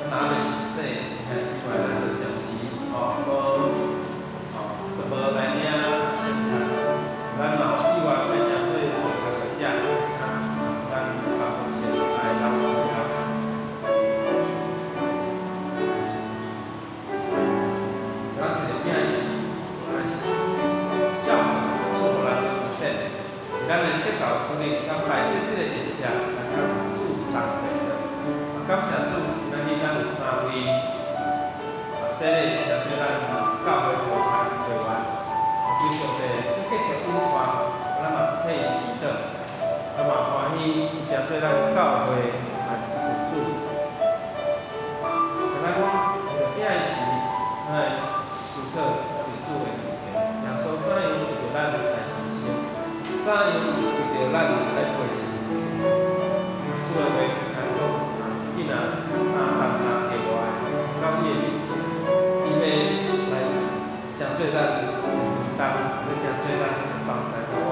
咱若欲受洗，兄弟姊妹，咱就暫時吼，無吼，就無來領聖餐。咱若有意願欲成做無參與者，請咱辦公室來留資料。咱提著餅的時，咱是孝順祝福咱的恩典，咱的釋教主日，咱擺設這个筵席，來佮主同齊的。感謝主，今仔日咱有三位洗禮，成做咱教會無參會員。求上帝閣繼續引帶，咱嘛替伊祈禱，咱嘛歡喜伊成做咱教會的一份子。咱提著餅的時，咱會思考佇主的面前，耶穌怎樣為著咱來犧牲，怎樣為著咱來背十字架。主的話咱講，你若擔擔擔過我的，到伊的面前，伊欲來成做咱的負擔，欲成做咱的幫助佮我。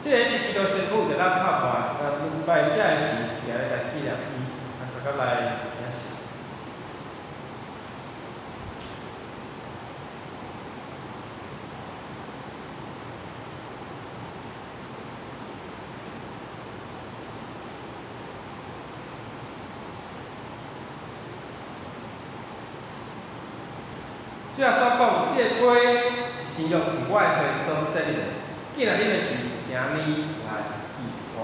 這个是基督身軀為著咱拍破，咱每一擺食的時，就愛來紀念伊，啊，大家來領受。主耶穌講，這个杯是新約佇我的血所設立的。既然恁的是今日來紀念我。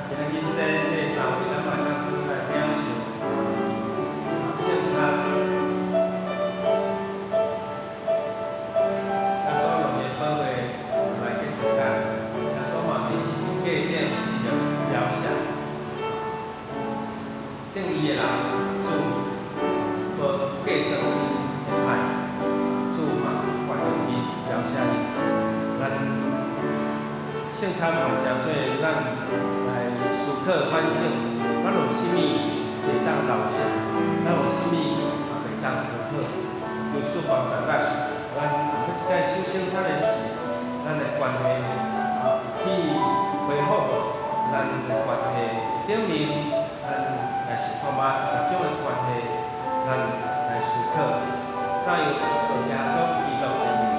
今仔日先禮三位，咱嘛會當做來領受聖餐。耶穌用伊的寶血來潔淨咱，耶穌嘛佇十字架頂是著描寫，頂伊的人，主無計算𪜶的歹，主嘛原諒𪜶，饒赦𪜶。咱聖餐嘛誠做咱來思考反省，咱有啥物袂當饒恕，咱有啥物嘛袂當和好。求主幫助咱，咱每一擺守聖餐的時，咱的關係啊去恢復無？咱的關係頂面，咱來想看覓各種的關係，咱來思考，怎樣靠耶穌基督的名。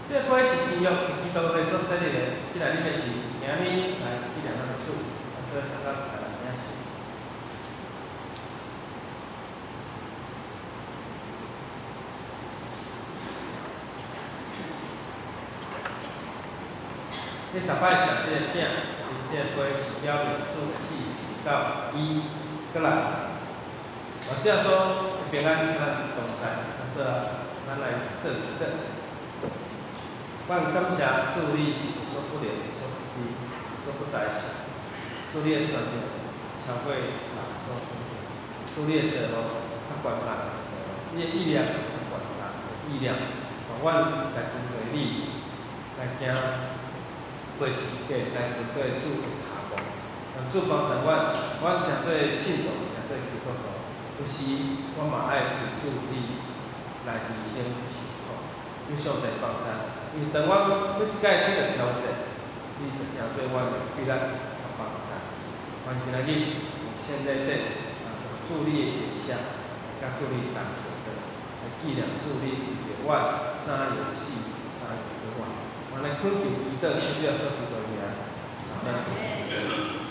這個杯是新約基督會所設立的，既然恁的是今日來紀念咱的主，咱做啥個來領受？你逐擺食這個餅，啉這個杯，是表明主的死直到伊閣來。啊，這樣說平安與咱同在，咱做咱來做祈禱。阮感謝主，你是無所不能、無所不知、無所不在神。主你的權能超過人所想象，主你的道路較懸人的道路，你的意念較懸人的意念。予阮來跟隨你，來行過時間，來跟隨主的跤步。讓主幫助阮，阮誠做信徒，誠做基督徒，有時阮嘛愛為主你來犧牲受苦。求上帝幫助，因為當阮每一擺遇著挑戰，你就成做阮的臂力佮幫助。願今仔日聖禮頂，主你的異象，佮主你同行。來紀念主你為著阮怎樣死，怎樣復活。我來懇求祈禱，奉主耶穌基督的名，阿們。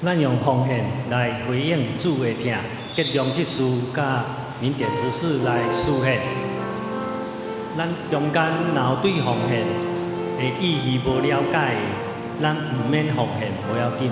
咱用奉獻來回應主的疼，吉良執事佮明典執事來司獻。咱中間若有對奉獻的意義無了解的，咱毋免奉獻，無要緊。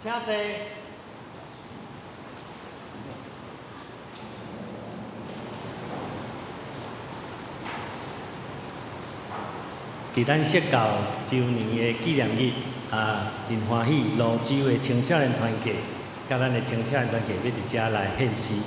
請坐。佇咱釋教週年的紀念日，啊，真歡喜蘆洲的青少年團契，佮咱的青少年團契欲佇遮來獻詩。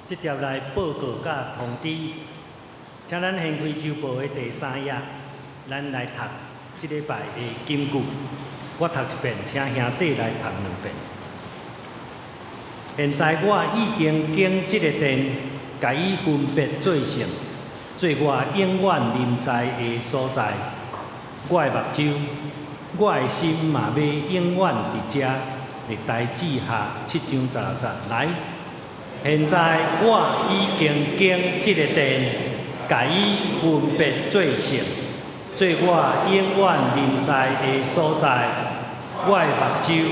直接來報告佮通知，請咱掀開週報的第三頁，咱來讀這禮拜的金句。我讀一遍，請兄姊來讀兩遍。現在我已經建這个殿，共伊分別做聖，做我永遠臨在的所在。我的目睭，我的心嘛欲永遠佇遮。歷代志下七章十六節來。現在我已經建這个殿，共伊分別做聖，做我永遠臨在的所在。我的目睭，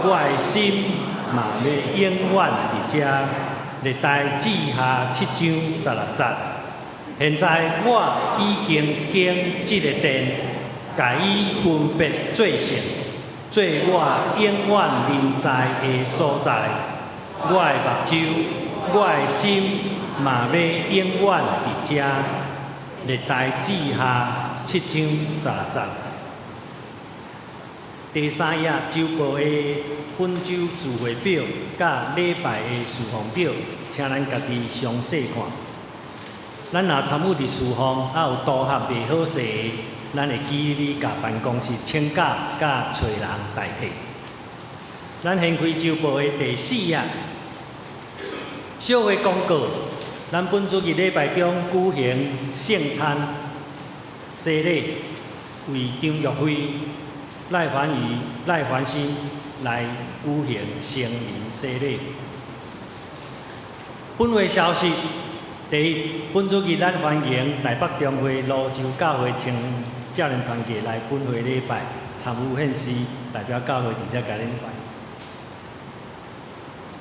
我的心嘛欲永遠佇遮。歷代志下七章十六節。現在我已經建這个殿，共伊分別做聖，做我永遠臨在的所在。我的目睭，我的心嘛欲永遠佇遮。歷代志下七章十六節。第三頁週報的本週聚會表佮禮拜的事奉表，請咱家己詳細看。咱若參與佇事奉，啊有拄合袂好勢的，咱會記你共辦公室請假，佮揣人代替。咱掀開週報的第四頁，小會公告，咱本主日禮拜中舉行聖餐洗禮，為張玉輝、賴凡瑜、賴凡新來舉行成人洗禮。本會消息，第一，本主日咱歡迎台北中會蘆洲教會青少年團契來本會禮拜參與獻詩，代表教會直接共恁歡迎。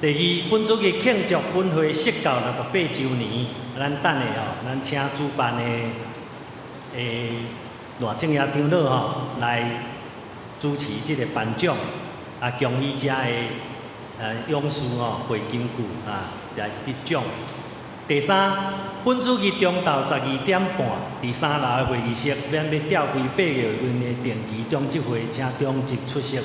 第二，本主日慶祝本會釋教68週年，咱等下吼，咱請主辦的賴正爺長老吼來主持這个頒獎，啊，恭喜遮的勇士吼背金句啊來得獎。第三，本主日中晝12點半，佇三樓的會議室，咱欲召開8月份的定期長執會，請長執出席。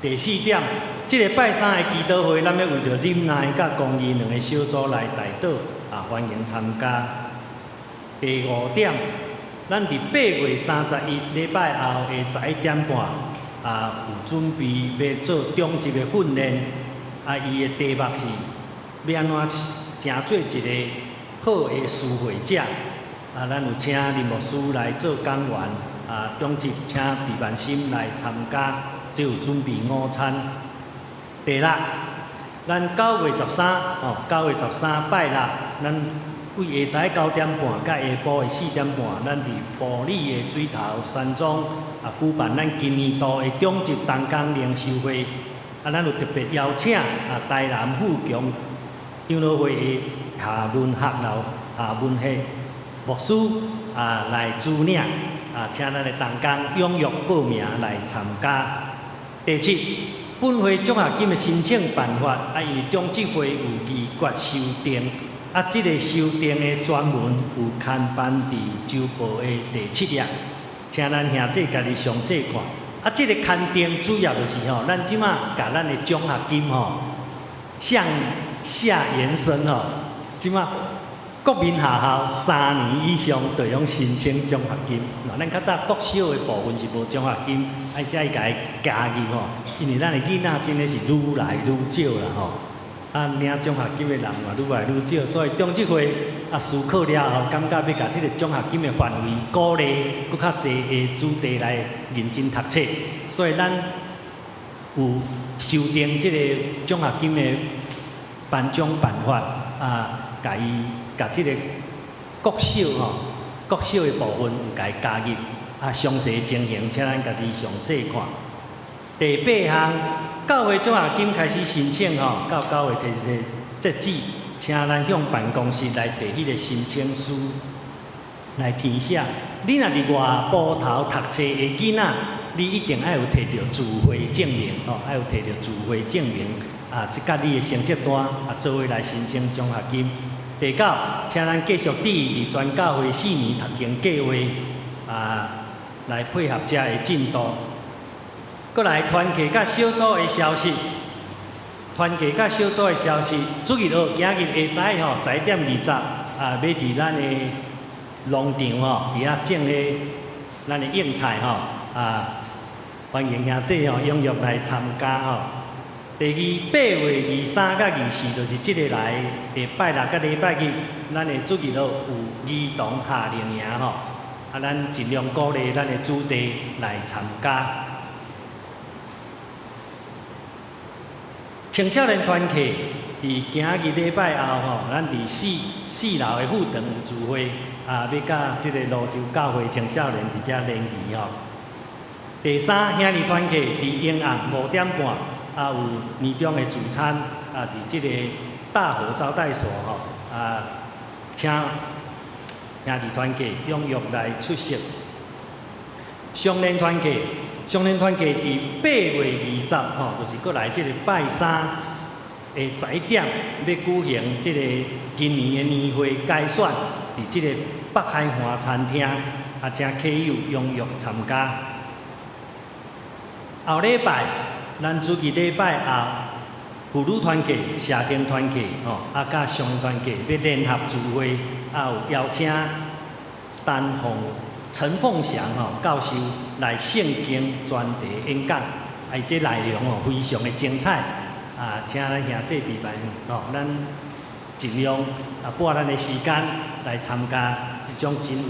第四點，這个拜三的祈禱會，咱欲為著忍耐佮公義兩个小組來代禱，啊，歡迎參加。第五點，咱佇8月31禮拜後的11點半，啊，有準備欲做長執的訓練，啊，伊的題目是欲按怎成做一个好的施惠者，啊，咱有請林牧師來做講員，啊，長執請畢萬心來參加，這有準備午餐。第六，咱9月13，哦，九月十三拜六，咱對下早9點半到下晡的4點半，咱佇埔里的水頭山莊啊舉辦咱今年度的長執同工靈修會，啊，咱有特別邀請啊台南富強長老會的夏文學老夏文學牧師啊來主領，啊，請咱的同工踴躍報名來參加。第七，本會獎學金的申請辦法，啊，因為長執會有議決修訂，啊，這个修訂的全文有刊版佇週報的第七頁，請咱兄姊家己詳細看。啊，這个刊登主要就是吼，咱這馬共咱的獎學金吼向下延伸吼，這馬國民學校3年以上就會用申請獎學金。咱較早國小的部分是無獎學金，愛才會共伊加入吼，因為咱的囡仔真的是愈來愈少啦吼。啊，領獎學金的人嘛愈來愈少，所以長執會啊思考了後，感覺欲共這个獎學金的範圍鼓勵閣較濟的子弟來認真讀冊，所以咱有修訂這个獎學金的頒獎辦法啊，共伊共這个國小吼，國小的部分有共伊加入，啊，詳細情形請咱家己詳細看。第八項，教會獎學金開始申請吼，到9月7日截止，請咱向辦公室來提彼个申請書來填寫。你若佇外埔頭讀冊的囡仔，你一定愛有提著自費證明吼，愛有提著自費證明啊，這佮你的成績單啊，做伙來申請獎學金。第九，請咱繼續佇佇全教會四年讀經計畫啊，來配合遮的進度。閣來團契佮小組的消息，團契佮小組的消息，主日學今日下晝吼11點20啊，欲佇咱的農場吼，佇遐種咧咱的應菜吼啊，歡迎兄姊吼踴躍來參加吼。第二，8月23佮24，就是這个來禮拜六佮禮拜日，咱的主日學有兒童夏令營吼，啊，咱盡量鼓勵咱的子弟來參加。青少年團契佇今日禮拜後吼，咱佇四樓的副堂有聚會，啊，欲佮這个蘆洲教會青少年一隻聯誼吼。第三，兄弟團契佇英暗5點半，啊，有年終的聚餐，啊，佇這个大和招待所吼，啊，請兄弟團契踴躍來出席。少年團契，少年團契佇8月20吼，就是閣來這个拜三的11點，欲舉行這个今年的年會改選，佇這個北海岸餐廳，啊，請客友踴躍參加。後禮拜，咱主日禮拜後，婦女團契、社青團契吼，啊，佮少年團契欲聯合聚會，啊，有邀請陳鳳陳鳳祥吼教授來聖經專題演講，啊，伊這內容吼非常的精彩，啊，請咱兄姊弟妹吼，咱盡量啊撥咱的時間來參加這種真有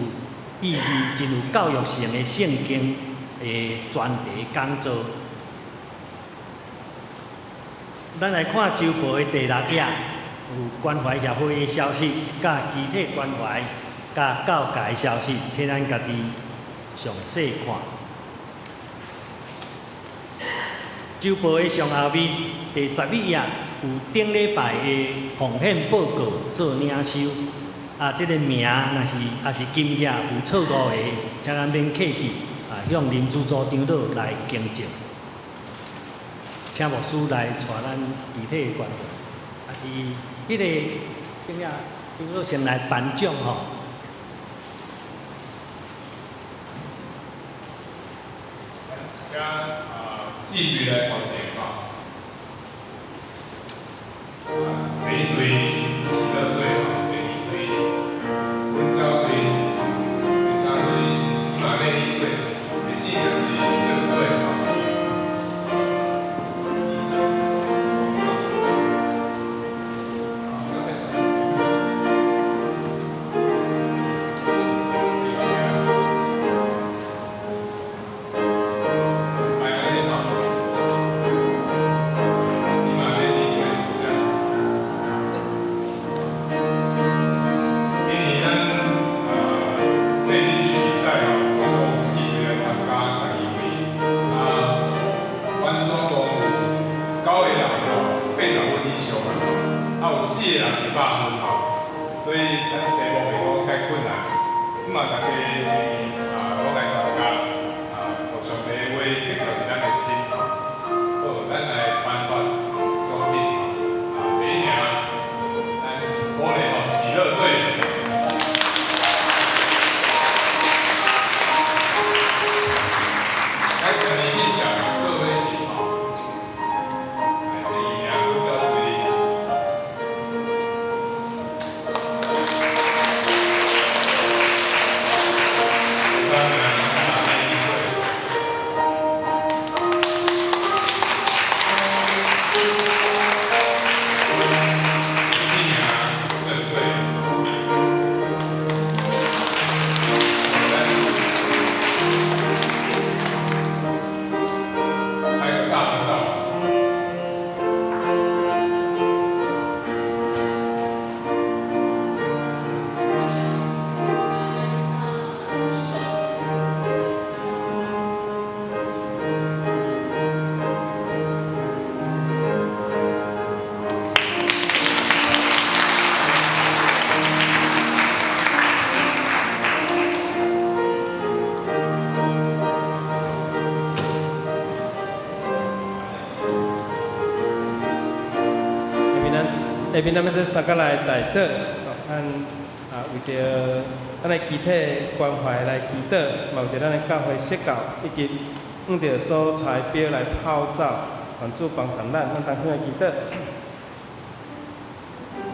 意義、真有教育性的聖經的專題講座。咱來看週報的第六頁，有關懷協會的消息，佮肢體關懷，佮教界的消息，請咱家己詳細看。週報的上後面第11頁有頂禮拜的奉獻報告做領收，啊，這个名若是也是金額有錯誤的，請咱免客氣，啊，向林主組長老來更正。請牧師來帶咱肢體關懷，也是彼个長啊，長老先來頒獎吼。請啊四隊來頭前吼。第一隊喜樂隊吼，第二隊阮教隊，第三隊是以馬內利隊，第四隊是樂隊吼。以馬內利隊這樣。今年咱內進軍比賽吼，總共有四隊來參加，12位。啊，阮總共有九个人吼，80分以上啊，啊有四个人100分吼，所以咱題目袂講太困難。咁啊，大家啊攏來參加，啊，予上帝的話刻佇咱的心吼。好，咱來頒發獎品吼。啊，第一名，咱是鼓勵吼喜樂隊。咱今年印象做伙去吼，來第二名阮教隊。第三名以馬內利隊。第四名樂隊。咱拍個大合照。下面咱下面咱欲做相佮來代禱，咱啊為著咱的肢體關懷來祈禱，嘛為著咱的教會釋教以及向著所差表來號召，願主幫贊咱，咱同心來祈禱。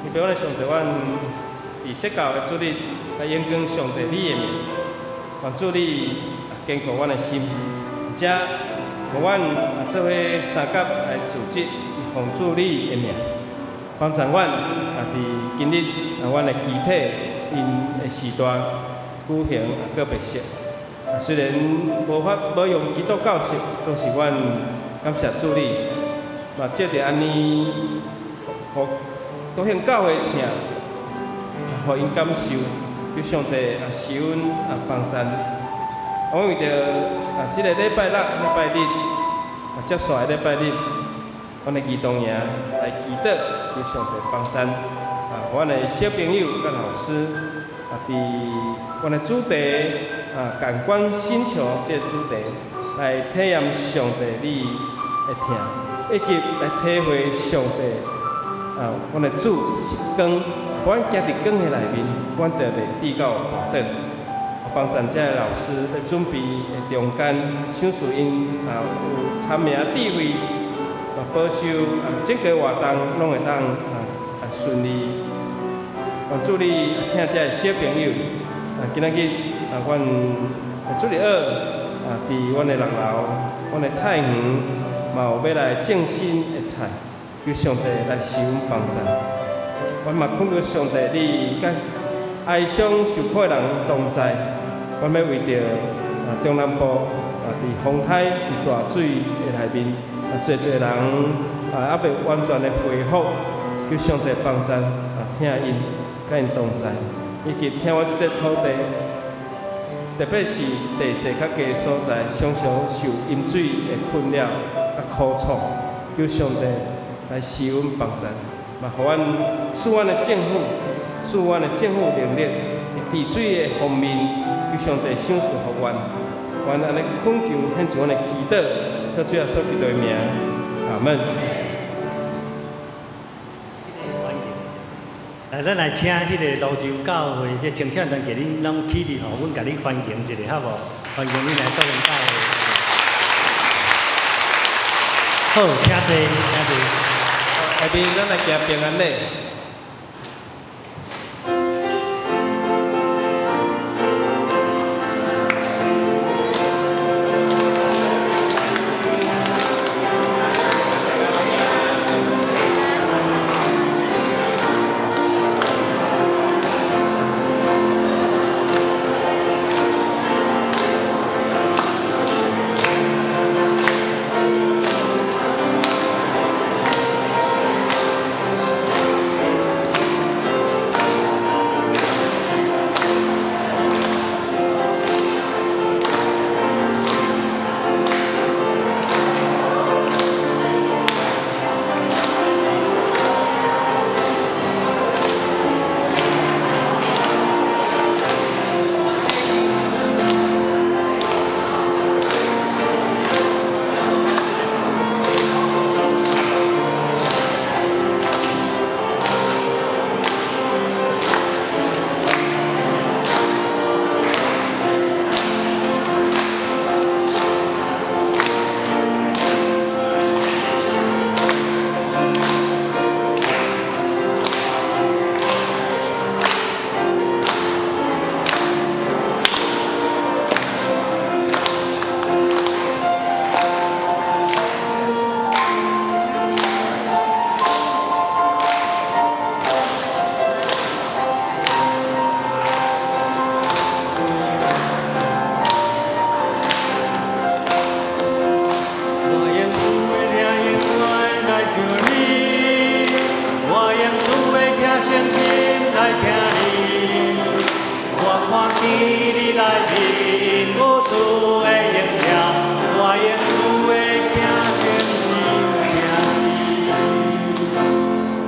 特別阮的上帝，阮佇釋教的主日來榮光上帝你的名，願主你堅固阮的心，而且予阮做伙相佮來組織奉主你的名，幫贊阮佇今日阮的肢體𪜶的時代舉行告別式。雖然無法無用基督教式，總是阮感謝主你，嘛藉著按呢，予篤興教會疼，予𪜶感受，求上帝賜阮幫贊。阮為著這个禮拜六、禮拜日接續的禮拜日，阮的兒童營來祈禱，求上帝幫贊。阮的小朋友佮老師佇阮的主題感官星球這个主題來體驗上帝你的疼，以及來體會上帝阮的主是光，阮行佇光的內面，阮就袂跌到跋倒。幫贊這个老師咧準備的中間，賞賜𪜶有聰明智慧，保守整個活動攏會當順利。願主你疼這个小朋友，今仔日阮主日學佇阮的六樓，阮的菜園嘛有欲來種新的菜，求上帝來賜阮幫贊。阮嘛懇求上帝你佮哀傷受苦的人同在。阮欲為著中南部佇風颱、佇大水的內面，濟濟人猶未完全的恢復，求上帝幫贊疼𪜶，佮𪜶同在，以及疼阮這個土地，特別是地勢較低所在，常常受淹水的困擾佮苦楚，求上帝來賜阮幫贊，嘛予阮賜阮的政府，賜阮的政府能力，佇治水的方面，求上帝賞賜予阮，阮按呢懇求，獻上阮的祈禱，靠主耶穌基督的名，阿門。來，咱來請彼个蘆洲教會這青少年團體，恁攏起立吼，阮共你歡迎一下，好無？歡迎恁來篤興教會。好，請坐，請坐。下面咱來行平安禮。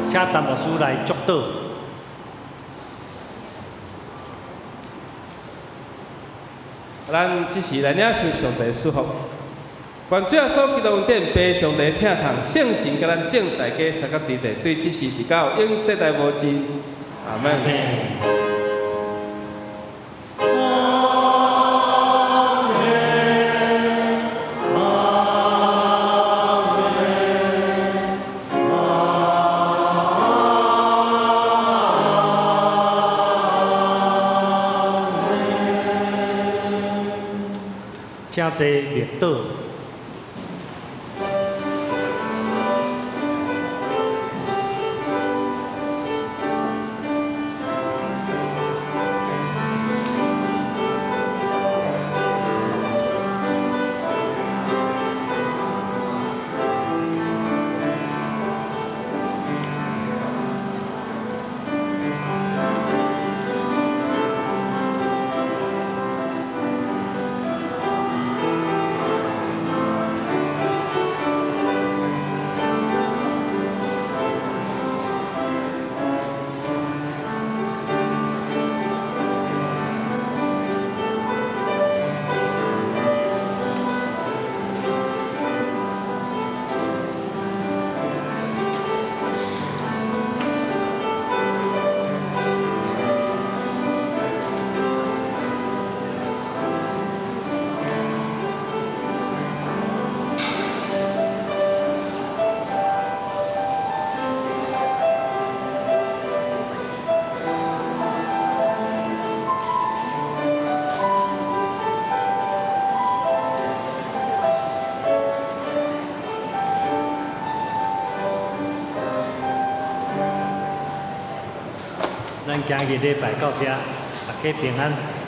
請陳牧師來祝禱。咱這時來領受上帝祝福。願主耶穌基督恩典、父上帝疼痛、聖神佮咱眾大家相佮佇咧，對這時直到永世代無盡。阿門。阿門。請坐默禱。咱今日禮拜到遮，大家平安。